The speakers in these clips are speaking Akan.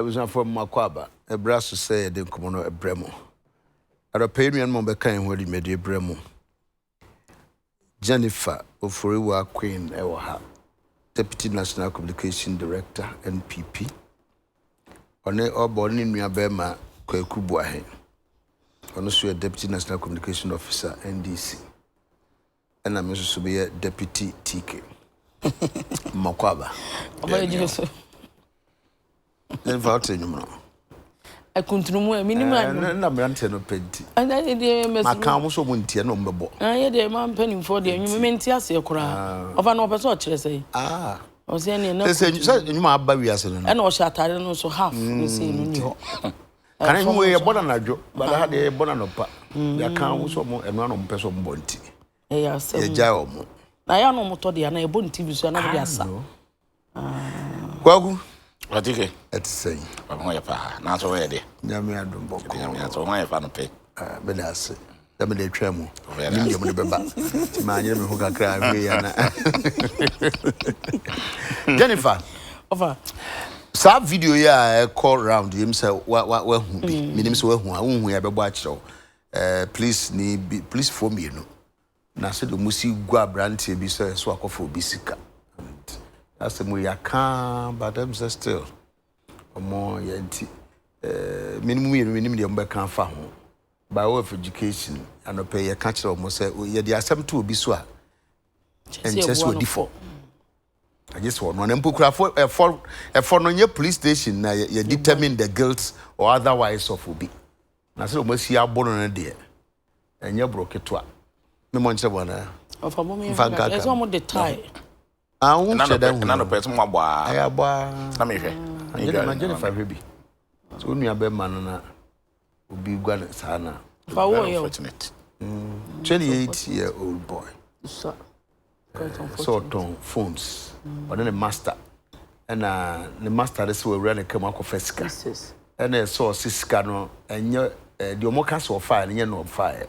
Abusuafoɔ, mo akɔ aba. Ɛberɛ aso sɛ yɛde nkɔmmɔ no brɛ mo. Anɔpa yi nuanom a wɔbɛka yɛn ho adwumadie brɛ mo. Jennifer Oforiwa Queen ɛwɔ ha, Deputy National Communication Director, NPP. Ɔne ɔbɔ ɔne ne nua bɛrima Kwaku Boahen. Ɔno nso yɛ Deputy National Communication Officer, NDC. Ɛna me nso so meyɛ Deputy TK. Mmakɔ aba. Ɔbɛyɛ gyina so. Jennifer, wote nnwom no? Akuntunu ɛ minim anwom. Na mmeranteɛ no pɛ nti. Ɛna deɛ mɛsi. Maka wɔn sɛ wɔn ntie na wɔn bɛbɔ. Yɛ deɛ maa mpanimfoɔ deɛ nnwom mi nte aseɛ koraa. Ɔfa no ɔpɛ sɛ ɔkyerɛ sɛ. Ɔsɛ ɛne ɛna. Sɛ sɛ nnwom aba wiase no. Ɛna ɔhyɛ ataare no nso half ne sei no ni hɔ. Kane nnwom yɛ bɔ na anadwo, bada ha deɛ yɛ bɔ na anɔpa. Yɛaka wɔn sɛ wɔn ɛno ano wɔn pɛ sɛ wɔn bɔ nti. Ɛyɛ asɛm. Yɛgyae wɔn. Na yɛ ano wɔn tɔ deɛ ana yɛbɔ ne TV so ana wɔde asa. Kwaku. Watike. Ɛte sɛn? Ɔmo ho yɛ paa. Nanso wɔyɛ deɛ. Nyame adom bɔkɔɔ. Nyame adom ho yɛ fa no pɛ. Meda ase. Sɛ mede atwa mu. Nim deɛ mode bɛba. Nti maanyere me ho kakra ahwɛ yi ana. Jennifer. Ɔfa. Saa video yi a ɛkɔ round yim sɛ wahu bi. Menim sɛ wahu a wonhu yɛ bɛbɔ akyerɛ wo. Police ni bi, policefoɔ mmienu. Na sɛdeɛ wɔn si gu aberanteɛ bi sɛ so akɔfa obi sika. Asɛm yi yɛaka, but ɛm sɛ still ɔmo yɛ nti menim mmienu, menim deɛ ɔmo afa ho. By way of education, anɔpɛ yɛka kyerɛ ɔmo sɛ yɛde asɛm to obi so a, ɛnkyerɛ sɛ ɔdi fɔ. Agye sɛ ɔno na mpo kura fɔ ɛfɔ ɛfɔ no nyɛ police station na yɛ determine the guilt or otherwise of obi. Na sɛ ɔmo asi abo no no deɛ, ɛnyɛ borɔ ketewa. Memmɔ nkyerɛ bɔ anaa? Ɔfa bɔ mi. Mfa nka. Ɛsɛ ɔmo de tie. Ah, wo hyɛ da hu. Ɛna nɔpɛ sɛ mo abɔ a. Ɛyɛ abɔ a. Na mehwɛ. Jennifer hwɛ bi. So wo nua bɛrima no na obi gua no saa na. Fa wo Very yɛ o. unfortunate. 28 year old boy. Sa. Quite Sɛ unfortunate. ɔtɔn phones. Ɔne ne master. Ɛna ne master de sɛ wɔawura ne kam akɔfa sika. Jesus. Ɛna ɛsɛ ɔse sika no ɛnyɛ deɛ ɔmo ka sɛ ɔfaeɛ no nyɛ na ɔfaeɛ.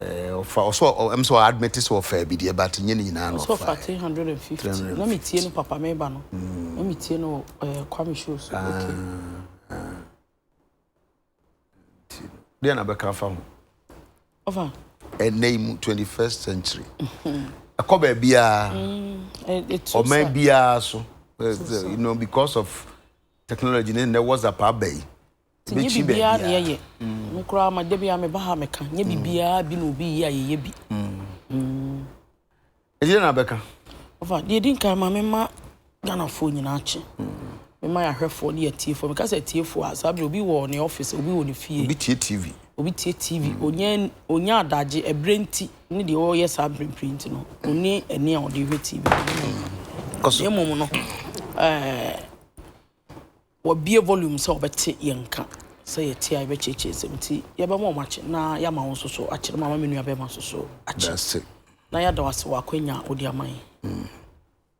Ɔfa ɔsɛ ɛm sɛ ɔadmit sɛ ɔfaa bi deɛ, but nyɛ ne nyinaa na Ɔsɛ ɔfa ɔfaeɛ. 350. Na mi tie no papa meba no. Na mi tie no Kwame show so. Okay. Deɛ na bɛka afa ho? Ɔfa. Ɛnɛ yi mu, 21st century, ɛkɔ baabiara, It's so ɔman sad. biara so, because of technology ne nnɛ WhatsApp aba yi. Nti nye Ebɛkyi biribiara na baabiara. yɛyɛ. Me koraa ma da bi a meba ha meka. Nye biribiara bi na obi yi a yɛyɛ bi. Ɛgyina na bɛka. Ɔfa, deɛ di nkan, ma mema Ghanafoɔ nyinaa kye. Mema yɛahwɛfoɔ ne yɛtiefoɔ. Meka sɛ atiefoɔ a, saa bere obi wɔ ne office, obi wɔ ne fie. Obi tie TV. Obi tie TV. Onye onya adagye ɛberɛ nti ne deɛ ɔyɛ saa mprempren nti no, ɔni ani a ɔde hwɛ TV. Kɔ so. Na mmom no, wɔbie volume sɛ wɔbɛte yɛn nka sɛ yɛte a yɛbɛkyerɛkyerɛ nsɛm, nti yɛbɛma wɔn akye na yɛama wɔn nso so akyerɛ ma me nua bɛma nso so akye. That's it. Na yɛada wo ase wɔ akwanya a wode ama yɛn.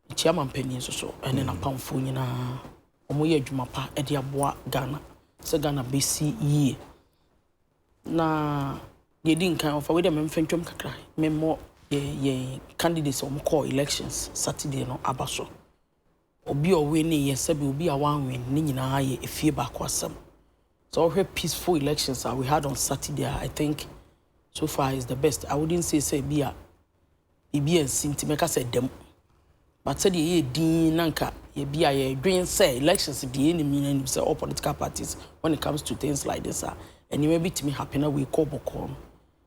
Nkyia ma mpanin nso so ɛne n'apamfoɔ nyinaa, wɔyɛ adwuma pa de aboa Ghana sɛ Ghana bɛsi yie. Na deɛ di nkan, ɔfa wei deɛ, memfa ntwam kakra memmɔ yɛn candidates a wɔkɔɔ elections Saturday no aba so. Obi a ɔwin ne yɛ sɛbi, obi a wanwin ne nyinaa yɛ efie baako asɛm. Sɛ wɔhwɛ peaceful elections a we had on Saturday a, I think so far is the best. I wouldn't say sɛ bi a ebi ansi nti mɛka sɛ dɛm, but sɛdeɛ ɛyɛ din na nka yɛbi a yɛdwen sɛ elections deɛ, yɛnim nyinaa nim sɛ all political parties, when it comes to things like this a, nneɛma bi tumi happen na wei kɔ bɔkɔɔ no,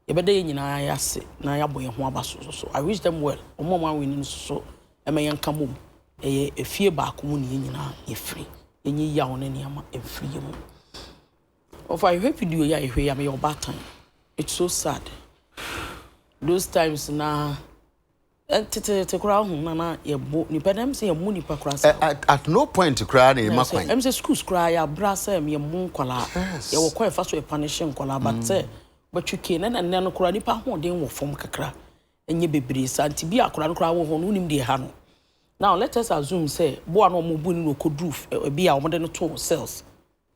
yɛbɛda yɛn nyinaa yɛ ase na yɛabɔ yɛn ho aba so. So I wish them well. Ɔmo a ɔmo awin no so, ɛma yɛn ka mom, ɛyɛ efie baako mu ne yɛn nyinaa yɛfiri, yɛnyi yaw ne nneɛma mfiri yɛn mu. Ɔfa, yɛhwɛ video yi a yɛhwɛ yi a, meyɛ ɔbaatan. It's so sad. Those times na tete koraa ho na yɛbɔ nipa dɛm sɛ yɛmmɔ nipa koraa saa. At no point koraa na yɛma kwan. Ɛm sɛ schools koraa yɛabra sɛ yɛmmɔ nkwalaa. Yɛwɔ kwan ɛfa so yɛpanishe nkwalaa, but sɛ bɛtwe kee na nnɛ no koraa, nipa ahoɔden wɔ fam kakra, ɛnyɛ bebree saa, nti bi akwaraa no koraa wɔ hɔ no, wonim deɛ ɛha no. Now let us assume sɛ boa na ɔmo bu no na ɔkɔduru bi a ɔmo de no to cells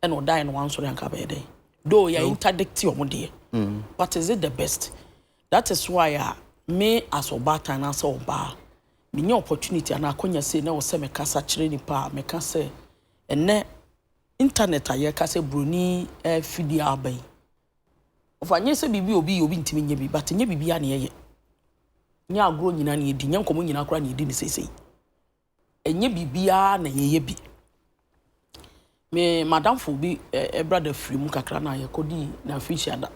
ɛna ɔdaeɛ no wansɔre, anka bɛyɛ dɛn? Though yɛ interdict ɔmo deɛ, but is it the best? That is why a me as ɔbaatan anaasɛ ɔbaa, menya opportunity anaa akɔnya sei na wɔ sɛ mekasa kyerɛ nipa a meka sɛ Ɛnnɛ internet a yɛka sɛ broni afidie aba yi, ɔfa nyɛ sɛ biribi obi yɛ obi ntumi nyɛ bi, but nyɛ biribiara na yɛyɛ. Nyɛ agorɔ nyinaa na yɛdi, nyɛ nkɔmmɔ nyinaa koraa na yɛdi no seesei. Ɛnyɛ biribiara na yɛyɛ bi. Me madamfo bi brada firi mu kakra na yɛkɔdii n'afirihyia da.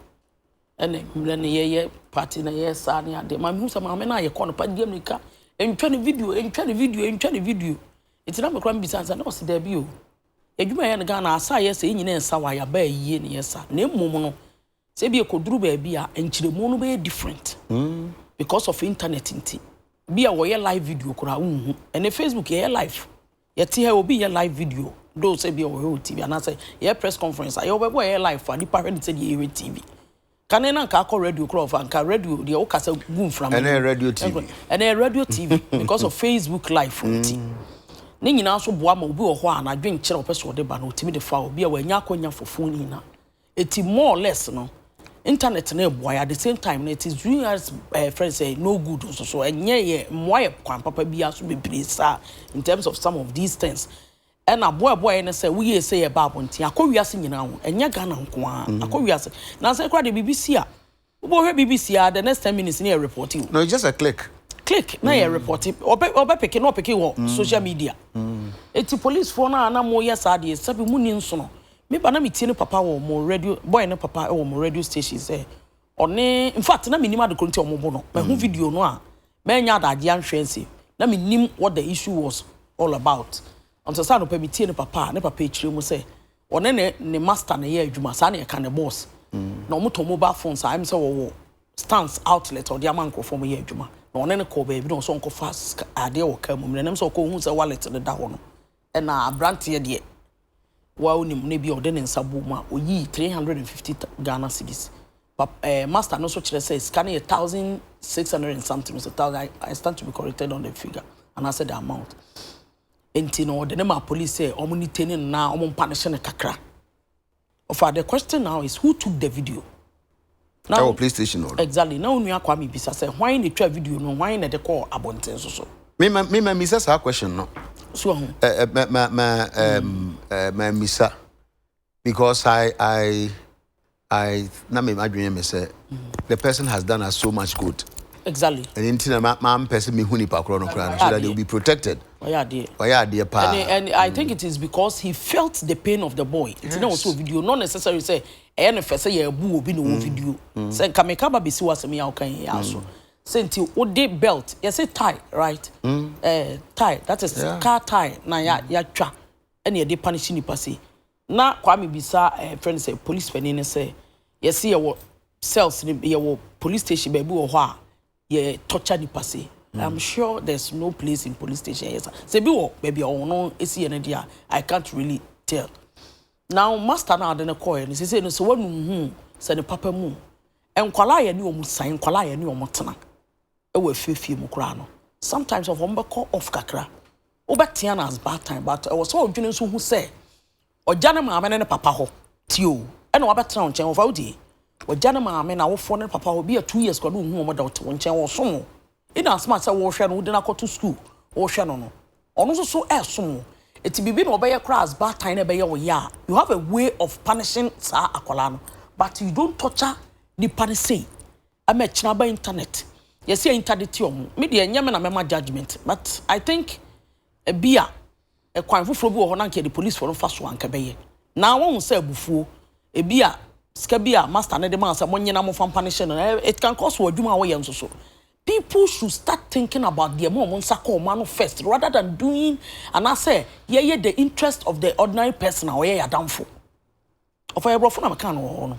Ɛna mmerɛ no yɛyɛ party na yɛyɛ saa ne adeɛ. Maame hu sɛ maame no a yɛkɔ no pa di amirika, ntwa ne video, ntwa ne video, ntwa ne video. Nti na mekora mebisa sɛ na ɔse daabi o. Adwuma yɛ no Ghana asa a yɛsɛ yɛn nyinaa nsa wɔ ayaba ayie ne yɛsa. Na mmom no Sɛ ebia ɛkɔduru baabi a nkyerɛmu no bɛyɛ different because of internet nti. Bi a wɔyɛ live video koraa wonhu. Ɛnɛ Facebook yɛyɛ live. Yɛte ha obi yɛ live video though sɛ bi a wɔhwɛ wɔ TV anaasɛ yɛyɛ press conference a yɛwɔ baabi a yɛyɛ live a nipa hwɛ no sɛdeɛ yɛhwɛ TV. Kane na nka akɔ radio koraa ɔfa nka radio deɛ wokasa gu mframa mu. Ɛnɛ yɛ radio TV. Ɛnɛ yɛ radio TV because of Facebook live nti. Ne nyinaa nso boa ma obi wɔ hɔ a n'adwenkyerɛ a ɔpɛ sɛ ɔde ba no ɔtumi de fa obi a wanya akɔnya for phone nyinaa. Eti more or less no internet no reboa yɛ at the same time no it is doing us eh, friend sɛ no good nso so ɛnyɛ yɛ mmoa yɛ kwan papa biara so bebree saa in terms of some of these things ɛna boa ɛboa yɛ ne sɛ woyɛ sɛ yɛ ba abɔnten akɔ wiase nyinaa ho ɛnyɛ Ghana nko ara akɔ wiase na sɛ koraa deɛ biribi si a Wobɔ hwɛ BBC a the next 10 minutes ne yɛ report o. No, it's just a click. Click na yɛ report. Ɔbɛ ɔbɛ peke na ɔpeke wɔ social media. Eti police foɔ no a na mo yɛ saa deɛ sɛbi mo ni nsono. Me ba na me tie ne papa wɔ mo radio boy ne papa wɔ mo radio station sɛ ɔne in fact na me nim adekoro nti ɔmo bo no. Mahu video no a mɛnya adagye anhwɛ nse na me nim what the issue was all about. Until sɛ anɔpa me tie ne papa a ne papa ekyirɛ mu sɛ ɔne ne master na ɛyɛ adwuma saa na yɛka ne boss na ɔmo tɔn mobile phones a ɛm sɛ wɔwɔ stands outlet a ɔde ama nkurɔfoɔ ɔmo yɛ adwuma na ɔne ne kɔɔ baabi na ɔsɛ ɔnkɔfa adeɛ wɔ kaa mu mmerɛ nam sɛ ɔkɔ ohun sɛ wallet no da hɔ no ɛna aberanteɛ deɛ wa onim na ebi a ɔde ne nsa bɔ mu a oyii 350 Ghana cedis pap master no nso kyerɛ sɛ sika no yɛ 1,600 and something so thousand. I stand to be corrected on the figure anaasɛ the amount. Nti no ɔde ne ma police sɛ ɔmo ne teni no na ɔmo mpa ne hyɛ no kakra. Ɔfa the question now is who took the video? Now, ɛwɔ police station hɔ. Exactly. Na onua Kwame bisa sɛ hwan na etwa video no, hwan na ɛde kɔɔ abɔnten so so? Me ma misa saa question no. So ho. Ma misa because I na me adwene me sɛ the person has done us so much good. Ɛne nti na ma mpɛ sɛ mehu nipa korɔ no koraa no so that they will be protected. Ɔyɛ adeɛ. Ɔyɛ adeɛ paa. And I think it is because he felt the pain of the boy. Nti na ɔsɔ video not necessarily say ɛyɛ ne fɛ sɛ yɛ bu obi na ɔwɔ video. Sɛ nka meka ba besi wɔ asɛm yi a ɔka yi yɛ aso. Sɛ nti wode belt yɛsɛ tie, right? Tie that is car tie na ya yɛatwa ɛna yɛde punish nipa se. Na Kwame bisa friend sɛ police panin ne sɛ yɛsi yɛwɔ cells ne yɛwɔ police station baabi wɔ hɔ a yɛ torture nipa se. I'm sure there's no place in police station yes sɛ bi wɔ baabi a ɔno esi yɛ no deɛ a I can't really tell. Now master na ade ne kɔɛ no sɛ no sɛ wɔnum hu sɛ ne papa mu nkwalaa yɛ ne wɔn san nkwalaa yɛ ne wɔn tena ɛwɔ afiefie mu koraa no sometimes of wɔn bɛkɔ off kakra wobɛtea no as bad time, but ɛwɔ sɛ ɔdwene nso hu sɛ ɔgya ne maame ne ne papa hɔ tie o ɛna wabɛtena wo nkyɛn wɔfa wotie ɔgya ne maame na awofoɔ ne papa hɔ bi a 2 years kɔ ne ohu wɔn da ɔte wo nkyɛn wɔsom wo ɛna asoma sɛ wɔrehwɛ no wode no akɔto school wɔrehwɛ no ɔno nso so ɛɛsom wo eti biribi na ɔbɛyɛ koraa as bad time na ɛbɛyɛ wo yɛ a you have a way of punishing saa akwadaa no, but you don't torture nipa no sei ama ɛkyerɛ aba internet yɛsi internet ti ɔmo. Me deɛ nyɛ me na mɛma judgement, but I think ebi a ɛkwan foforɔ bi wɔ hɔ na nka yɛde police foɔ no fa so anka bɛyɛ na wɔn sɛ abufuo ebi a sika bi a master ne de maa sɛ mo nyina mo fa mpa ne hyɛ no it can cause wɔ adwuma a wɔyɛ nso so. People should start thinking about deɛ mo a mo nsa kɔ ɔmo ano first rather than doing anaasɛ yɛyɛ the interest of the ordinary person a ɔyɛ yadamfo ɔfa yɛ borɔfo na meka no wɔ hɔ no.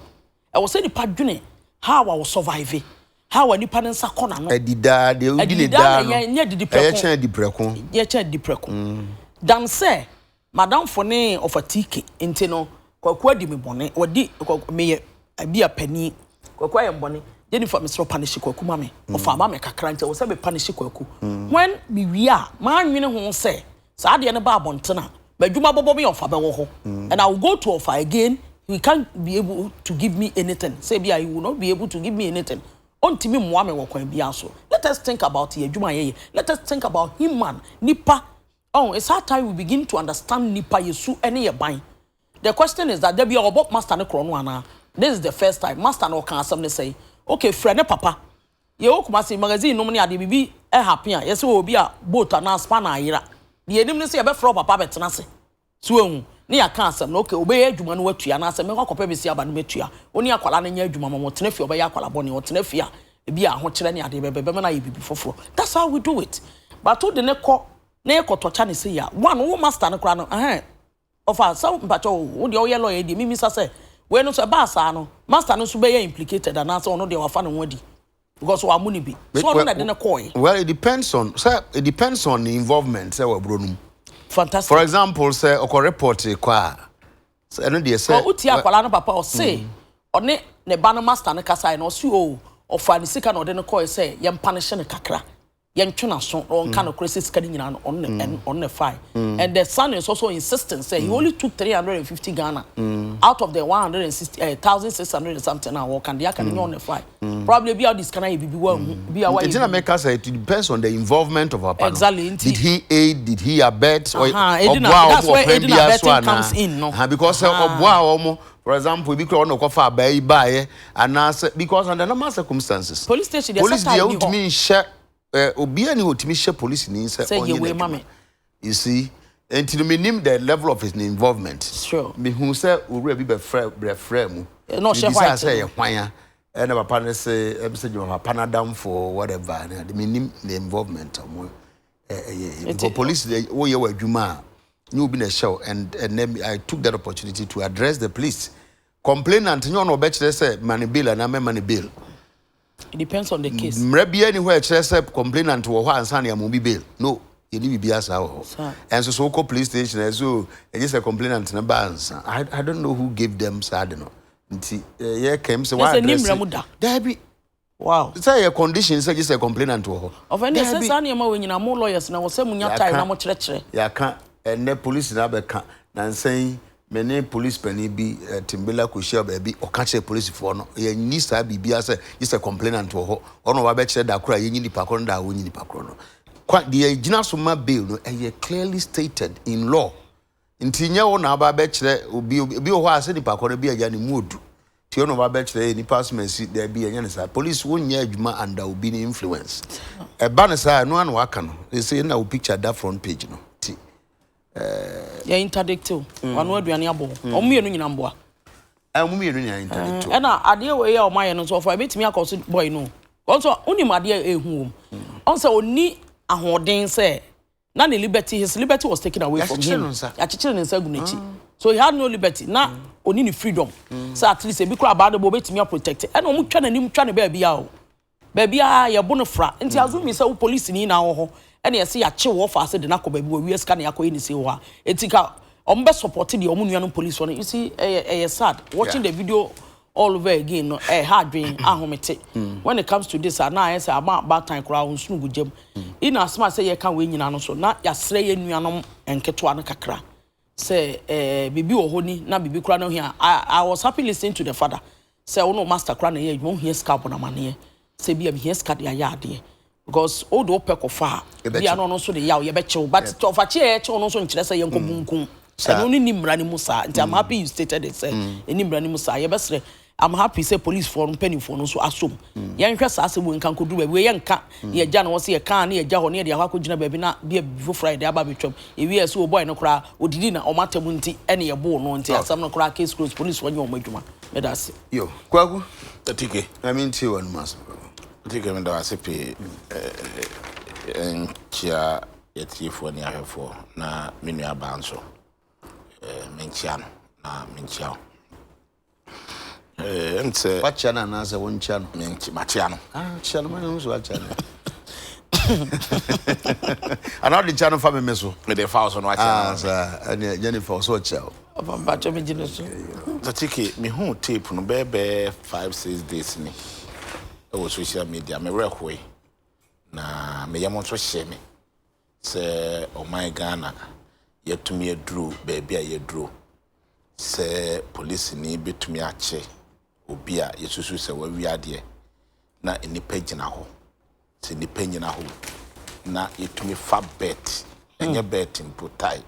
Ɛwɔ sɛ nipa dwene how a wɔ survive, how a nipa ne nsa kɔ n'ano. Ɛdidaa deɛ wodi ne Ɛdidaa daa na no nyɛ didi ɛyɛ prɛko. Kyɛn adi prɛko. Yɛkyɛn di prɛko dan sɛ madamfo ne ɔfa tike nti no Kwaku adi me bɔne wɔdi Kwaku meyɛ ebi a panin Kwaku ayɛ mbɔne Jennifer mesrɛ punish Kwaku ma me ɔfa ama me kakra nti ɛwɔ sɛ me punish Kwaku when me wie a maanwene ho sɛ saa adeɛ no ba abɔnten a m'adwuma bɔbɔ me ɔfa bɛwɔ hɔ and I will go to ɔfa again, he can't be able to give me anything sɛ bi a he will not be able to give me anything, ɔntumi mmoa me wɔ kwan biara so. Let us think about yɛ adwuma a yɛyɛ. Let us think about human nipa. Ɔho, it's high time we begin to understand nipa yɛ su ne yɛ ban. The question is that da bi a ɔbɔ master no korɔ no anaa? This is the first time master no ɔka asɛm no sɛn? Okay, frɛ ne papa. Yɛwɔ Kumasi, magazine nom ne adeɛ biribi happen a, yɛsɛ obi a boat anaa spanner ayera. Deɛ yɛnim ne sɛ yɛbɛfrɛ wo papa abɛtena ase. So wahu? Ne yɛaka asɛm no, okay, ɔbɛyɛ adwuma no watua anaasɛ mɛkɔ akɔpɛ bɛsi aba no mɛtua. Wo ne akwadaa no nyɛ adwuma ma me, ɔtena fie a ɔbɛyɛ akwadaa bɔne, ɔtena fie a ebi a ahokyerɛ ne adeɛ bɛba, ɛbɛma no ayɛ biribi foforɔ. That's how we do it. But wode no kɔ na yɛkɔtɔkya no sei a, one, wo master no koraa no, ɛhɛn, ɔfa sɛ mpakyɛ o, wo deɛ woyɛ lawyer yi deɛ, memisa sɛ, wei no nso ɛbaa saa no, master no nso bɛyɛ implicated anaasɛ ɔno deɛ wafa ne ho adi? Because wammu no bi. So ɔno na ɛde no kɔɔe. Well, it depends on sɛ it depends on the involvement sɛ wɔ aburo no mu. Fantastic. For example, sɛ ɔkɔ report kɔ a, sɛ ɛno deɛ sɛ. Ɔ wotie akwadaa no papa ɔse ɔne ne ba no master no kasaeɛ no ɔse oo ɔfaa ne sika na ɔde no kɔɔe sɛ yɛmpanishe no kakra. Yɛntwe n'aso na ɔnka nokorɛ sɛ sika no nyinaa no ɔno na ɔno na ɛfae and the son is also insisting sɛ he only took 350 Ghana out of the 160 eh, 1600 and something a wɔka deɛ aka no nyɛ ɔno na ɛfae probably ebi a ɔde sika no ayɛ biribi wanhu ebi a wayɛ Nti na biribi meka sɛ it depends on the involvement of papa no. Exactly, nti Did he aid, did he abet, ɔ- Aha, aiding and ɔboa that's wɔn wɔ where kwan aiding and biara so abetting comes anaa? in no. Aha, because sɛ Aha. ɔboa wɔn, for example, ebi koraa ɔno na ɔkɔfa abaa yi baeɛ anaasɛ because under normal circumstances, Police station deɛ police sɛ deɛ time ni hɔ. wontumi nhyɛ eh, obiara ni hɔ otumi hyɛ polisini sɛ Sɛ yɛ ɔnyɛ wei ma n'adwuma. me. You see, nti no menim the level of his involvement. Mehu sɛ owura bi bɛfrɛ brɛfrɛ mu. Na ɔhyɛ Mebisaa white sɛ no. ɛyɛ hwan a, ɛna papa no se ɛm sɛ gyama papa no adamfo whatever ne ade. Menim the involvement a ɔmo ɛyɛ. Because police deɛ woyɛ w'adwuma a, nyɛ obi na ɛhyɛ wo and ɛnɛ I took that opportunity to address the police. Complainant nyɛ ɔno na ɔbɛkyerɛ sɛ ma no bail anaa mɛma no bail. It depends on the case. Mmara biara ni hɔ a ɛkyerɛ sɛ complainant wɔ hɔ ansa na yɛama obi bail. No, yɛnni biribiara saa wɔ hɔ. Ɛnso so wokɔ police station a ɛsɛ o, ɛgye sɛ complainant no ba ansa. I, I don't know who gave them saa ade no. Nti yɛka mu sɛ Kyerɛ sɛ ɛnni wɔaddress. mmara mu da. Daabi. Wow. Sɛ ɛyɛ condition sɛ gye sɛ complainant wɔ hɔ. Ɔfa ɛnneɛ sɛ Daabi. saa nneɛma wei nyinaa mo lawyers no ɛwɔ sɛ monya time Yɛaka, na mokyerɛkyerɛ. yɛaka, ɛnnɛ polisi no abɛka. Nansa yi, me ne polisi panin bi, eh, Timbela kɔhyiaa baabi, ɔka kyerɛɛ polisifoɔ no, yɛnni saa biribiara sɛ gye sɛ complainant wɔ hɔ, ɔno na ɔba bɛkyerɛ da koro a yɛnyi nipa korɔ ne da a wɔnyi nipa korɔ no. Kwa, deɛ yɛgyina so ma bail no, ɛyɛ clearly stated in law. Nti nyɛ wo na aba abɛkyerɛ obi, obi wɔ hɔ a sɛ nipa korɔ no bi agya ne mu odu, nti ɔno na ɔba abɛkyerɛ yɛ nipa asomasi, daabi ɛnyɛ ne saa. Police wonyɛ adwuma under obi ne influence. Ɛba no saa a, ɛno ara na waka no, seesei na wo picture da front page no, nti. Yɛ interdict o. Wano aduane abɔ hɔ. Wɔn mmienu nyinaa mboa. Wɔn mmienu nyinaa interdict o. Ɛna adeɛ wei a wɔn ayɛ no nso ɔfa ebetumi akɔ so boy no. Wɔn nso wonim adeɛ a ehu wɔm. Wɔn sɛ onni ahoɔden sɛ na ne liberty his liberty was taken away from him. Yɛakyekyere ne nsa agu n'akyi. So he had no liberty na onni ne freedom. Sɛ at least ebi koraa abaa no bɔ obetumi aprotect. Ɛna wɔn twa n'anim twa ne baabi a o. Baabiara yɛbo no fra. Nti assuming sɛ wo policeni na wɔ hɔ ɛna yɛse yɛakye wo ɔfa ase de no akɔ baabi wawia sika na yɛakɔyɛ no sei wɔ hɔ a, nti nka ɔmo bɛ support deɛ ɔmo nuanom police foɔ no. You see ɛyɛ ɛyɛ sad watching the video all over again no ɛha adwene ahomete. When it comes to this a na ayɛ sɛ ama abaatan koraa ɔnsono gu gyam. In as much sɛ yɛka wei nyinaa no nso na yɛasrɛ yɛn nuanom nketewa no kakra sɛ eh, biribi wɔ hɔ ni na biribi koraa na ohia I, I was happy listening to the father sɛ wo ne wo master koraa na ɛyɛ adwuma wohia sika abɔ no amaneɛ sɛ bia mehia sika de ayɛ adeɛ because wo de wopɛ kɔfa a bia na ɔno nso de yaw yɛbɛkyew but ɔfakye a yɛkyew no nso nkyerɛ sɛ yɛnkɔ bunkum ɛno ne ni mmara no mu saa nti I'm happy you stated it sɛ ɛni mmara no mu saa yɛbɛsrɛ I'm happy sɛ police foɔ no mpaninfoɔ no nso asom. Yɛnhwɛ saa asɛm wei nka nkɔduru baabi. Wei yɛnka na yɛgya no hɔ sɛ yɛka a na yɛgya hɔ na yɛde akɔ akɔgyina baabi na bia biribi foforɔ a yɛde aba abɛtwam. Yɛwie a yɛse o boy no koraa ɔdidi na wɔn atɛm nti ɛna yɛboo no nti asɛm no koraa case closed. Police foɔ nyɛ wɔn adwuma. Meda ase. Yo, Kwaku. Atike. Ma me ntie w'anom asɛm Kwaku. Atike meda wo ase pii. Nkyia yɛtiefoɔ ne ahwɛfoɔ na me nua baa nso. Menkyia no na menkyia wo. Eh, ɛm sɛ. Wakyia no anaasɛ wonkyia no? Menkyi, makyia no. Ah, kyia no, ma yɛn nso wakyia no. Anaa wode kyia no fa me me so? Mede fa wo so no wakyia no. Ah, saa, ɛneɛ Jennifer, ɔsɛ ɔkyia wo. Ɔfa mpakyɛ me gye no so. Tatike, mehuu tape no bɛyɛ bɛyɛ 5, 6 days ni ɛwɔ social media, me werɛ hoe na me yam nso hyee me sɛ ɔman Ghana yɛatumi aduru baabi a yɛaduru sɛ polisini bɛtumi akye obi a yɛsusu sɛ wawi adeɛ na nnipa gyina hɔ, sɛ nnipa nyina hɔ na yɛtumi fa bet. Ɛnyɛ bɛɛt mpo, tae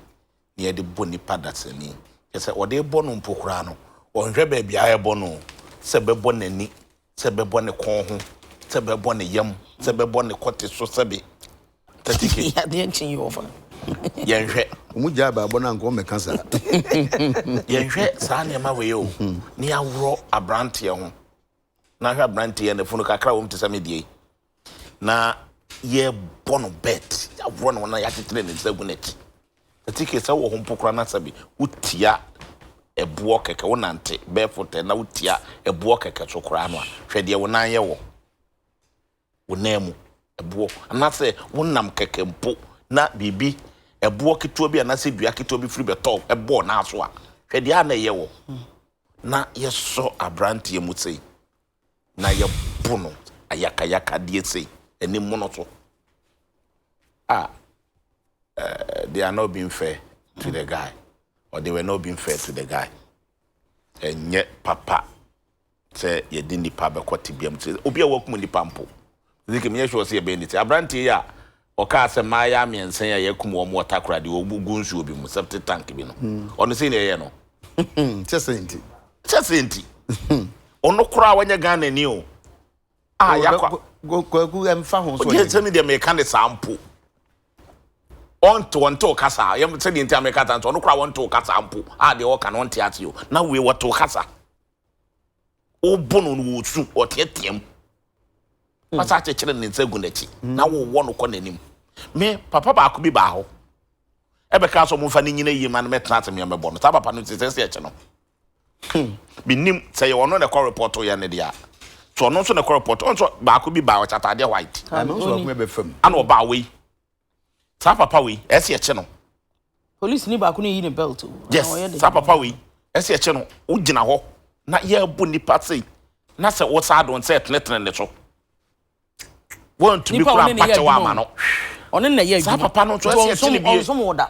na yɛde bɔ nipa dasani. Kyerɛ sɛ wɔde rebɔ no mpo koraa no, ɔnhwɛ baabi a ɛrebɔ no o, sɛ ɛbɛbɔ n'ani, sɛ ɛbɛbɔ ne kɔn ho, sɛ ɛbɛbɔ ne yam, sɛ ɛbɛbɔ ne kɔte so, sɛbe. Tatike. Adeɛ nkye yi ɔfa. Yɛnhwɛ. Wɔn gyaa baabɔ no anka wɔmmɛka saa. Yɛnhwɛ saa nneɛma wei o, na yɛaworɔ aberanteɛ ho. Na hwɛ aberanteɛ yi, n'afunu kakra wɔ mu te sɛ me deɛ yi. Na yɛrebɔ no bet, yɛaworɔ ne ho na yɛakyekyere ne nsa agu n'akyi. Tatike, sɛ wowɔ hɔ mpo koraa na sɛbe wotia ɛboɔ kɛkɛ, wonante barefooted na wotia ɛboɔ kɛkɛ so koraa no a, hwɛ deɛ wo nan yɛ wɔ. wo nan mu ɛboɔ anaasɛ wonam kɛkɛ mpo na biribi, ɛboɔ ketewa bi anaasɛ dua ketewa bi firi bɛtɔ ɛbɔɔ nan so a, hwɛ deɛ a na ɛyɛ wɔ. Na yɛsɔ aberanteɛ mu sei na yɛbo no ayakayakadeɛ sei, anim mono so. Ah, uh, they are not being fair to the guy, or they were not being fair to the guy. Ɛnyɛ papa. sɛ yɛde nnipa bɛkɔ tebea mu te obi a wakum nnipa mpo. Ezekiel, menyɛ sure sɛ yɛbɛyɛ ne ti. Aberanteɛ yi a ɔkaa sɛ mmaayaa mmiɛnsa yi a yɛakum wɔn wɔ Takoradi, wɔn gu nsuo bi mu, septic tank bi no, ɔno sei na ɛyɛ no. Kyɛ sɛ nti. Kyɛ sɛ nti. Ɔno koraa wanyɛ Ghanani o. A yakɔ. Kwaku ɛmfa ho so. Ɔgye sɛ mi deɛ meka ne saa mpo. Ɔnte ɔnte wo kasa. Sɛdeɛ nti a meka saa nso ɔno koraa ɔnte wo kasa mpo. A deɛ ɔka no ɔnte ase o. Na wei wɔte wo kasa. Wobo no no wɔsu, ɔteateam. Wasa akyekyere ne nsa gu n'akyi na wowɔ no kɔ n'anim. Me papa baako bi baa hɔ ɛbɛka sɛ ɔmomfa no nyina yie ma no mɛtena ase meɛ mɛbɔ no. Saa papa no sɛ sɛ ɛkyɛ no. Menim sɛ yɛ ɔno na ɛkɔ report yɛ no deɛ a. So ɔno nso na ɛkɔ report. Ɔno nso baako bi baa ɔkyɛ ataadeɛ white. Ana ɔbaa wei. Saa papa wei ɛsɛ yɛkye no. Police ni baako no yi ne belt o. Yes, saa papa wei ɛsɛ yɛkye no. Wogyina hɔ na yɛrebɔ nipa sei na sɛ wo saa do nsɛ tenetene ne so. Wɔntumi kura mpakyɛw ama no. Ɔne na ɛyɛ adwuma. Saa papa no nso ɛsɛ yɛkye no bie. Ɔnsom wo da.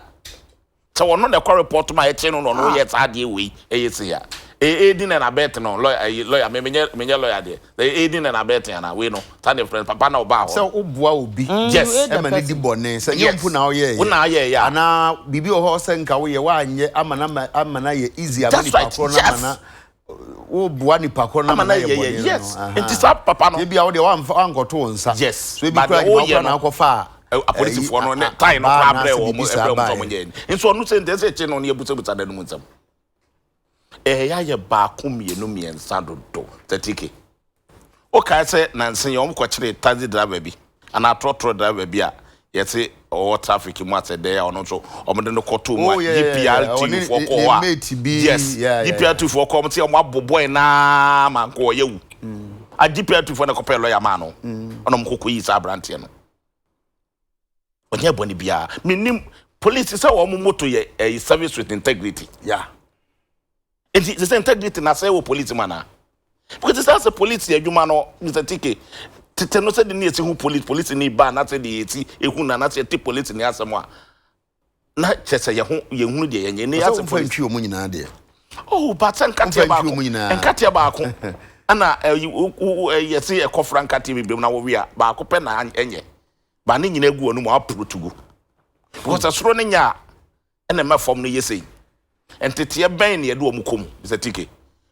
Sɛ ɔno na ɛkɔ report ma ɛkye no na ɔno yɛ saa adeɛ wei ɛyɛ sei a. Aiding and abetting no lawyer ɛyi lawyer me menyɛ menyɛ lawyer deɛ ɛyɛ aiding and abetting anaa wei no saa na yɛfrɛ no papa na ɔbaa hɔ. Sɛ woboa obi Yes. ma no di bɔne sɛ nyɛ wo mpo na woyɛeɛ Wo na woyɛeɛ a. anaa biribi wɔ hɔ sɛ nka woyɛ woanyɛ ama no ama ama no ayɛ easy ama That's nipa right korɔ no ama yes. no woboa nipa korɔ no Ama ama no no ayɛ ayɛ bɔne yɛ no yes no nti saa papa no. Ebia wo deɛ woamfa woankɔto wo nsa Yes so ebi but koraa deɛ adwuma woyɛ koraa na no wokɔfaa ɛ ɛyi apolisifoɔ no a ne a tie no abaa koraa brɛɛ anaasɛ wɔn biribi saa ɛbrɛ wɔn sɛ baeɛ. wɔnyɛ nso ɔno sɛ nti ɛsɛ ɛkye no na yɛbusabusa n'anom nsɛm. Ɛyɛ ayɛ baako mmienu mmiɛnsa dodo. Tatike, wokae sɛ nansa yi wɔkɔkyeree taxi driver bi anaa trɔtrɔ driver bi a yɛse ɔwɔ traffic mu asɛ dɛn a ɔno nso wɔde no kɔtoo mu a Oh, yeah, yeah, yeah. GPRTU Ɔne foɔ ne kɔɔ ne hɔ a mate bi. yes Yeah, yeah, yeah. GPRTU foɔ kɔɔ wɔn sɛ wɔn abɔ boy naa ma nka ɔyɛ wu a GPRTU foɔ na ɛkɔpɛɛ lawyer maa no ɛna wɔn kɔkɔ yii saa aberanteɛ no. Ɔnyɛ bɔne biara. Menim police sɛ wɔn motto yɛ ɛyi service with integrity. Yeah. Nti sɛ sɛ integrity na sɛ wɔ police mu anaa? Because sɛ sɛ police yɛ adwuma no Mr. TK tete no sɛ de ne yɛsi hu police police ni ba na sɛ de yɛsi ehu na na sɛ yɛte police ni asɛm a na kyerɛ sɛ yɛho yɛhunu deɛ yɛnyɛ ne Sɛ yɛasɛ womfa police. ntwi wɔn nyinaa deɛ. Oh, but sɛ nkateɛ Womfa ntwi baako wɔn nyinaa. nkateɛ baako ɛna ɛyi wo wo yɛsi ɛkɔfra nkateɛ bebree mu na wɔwe a baako pɛ na ɛnyɛ. Ba ne nyina gu ɔno mu aporo to gu. Because ɛsoro no nyɛ a ɛna ɛma fam no yɛ sei. Nteteɛ bɛn na yɛde wɔn kɔ mu, Mr. TK?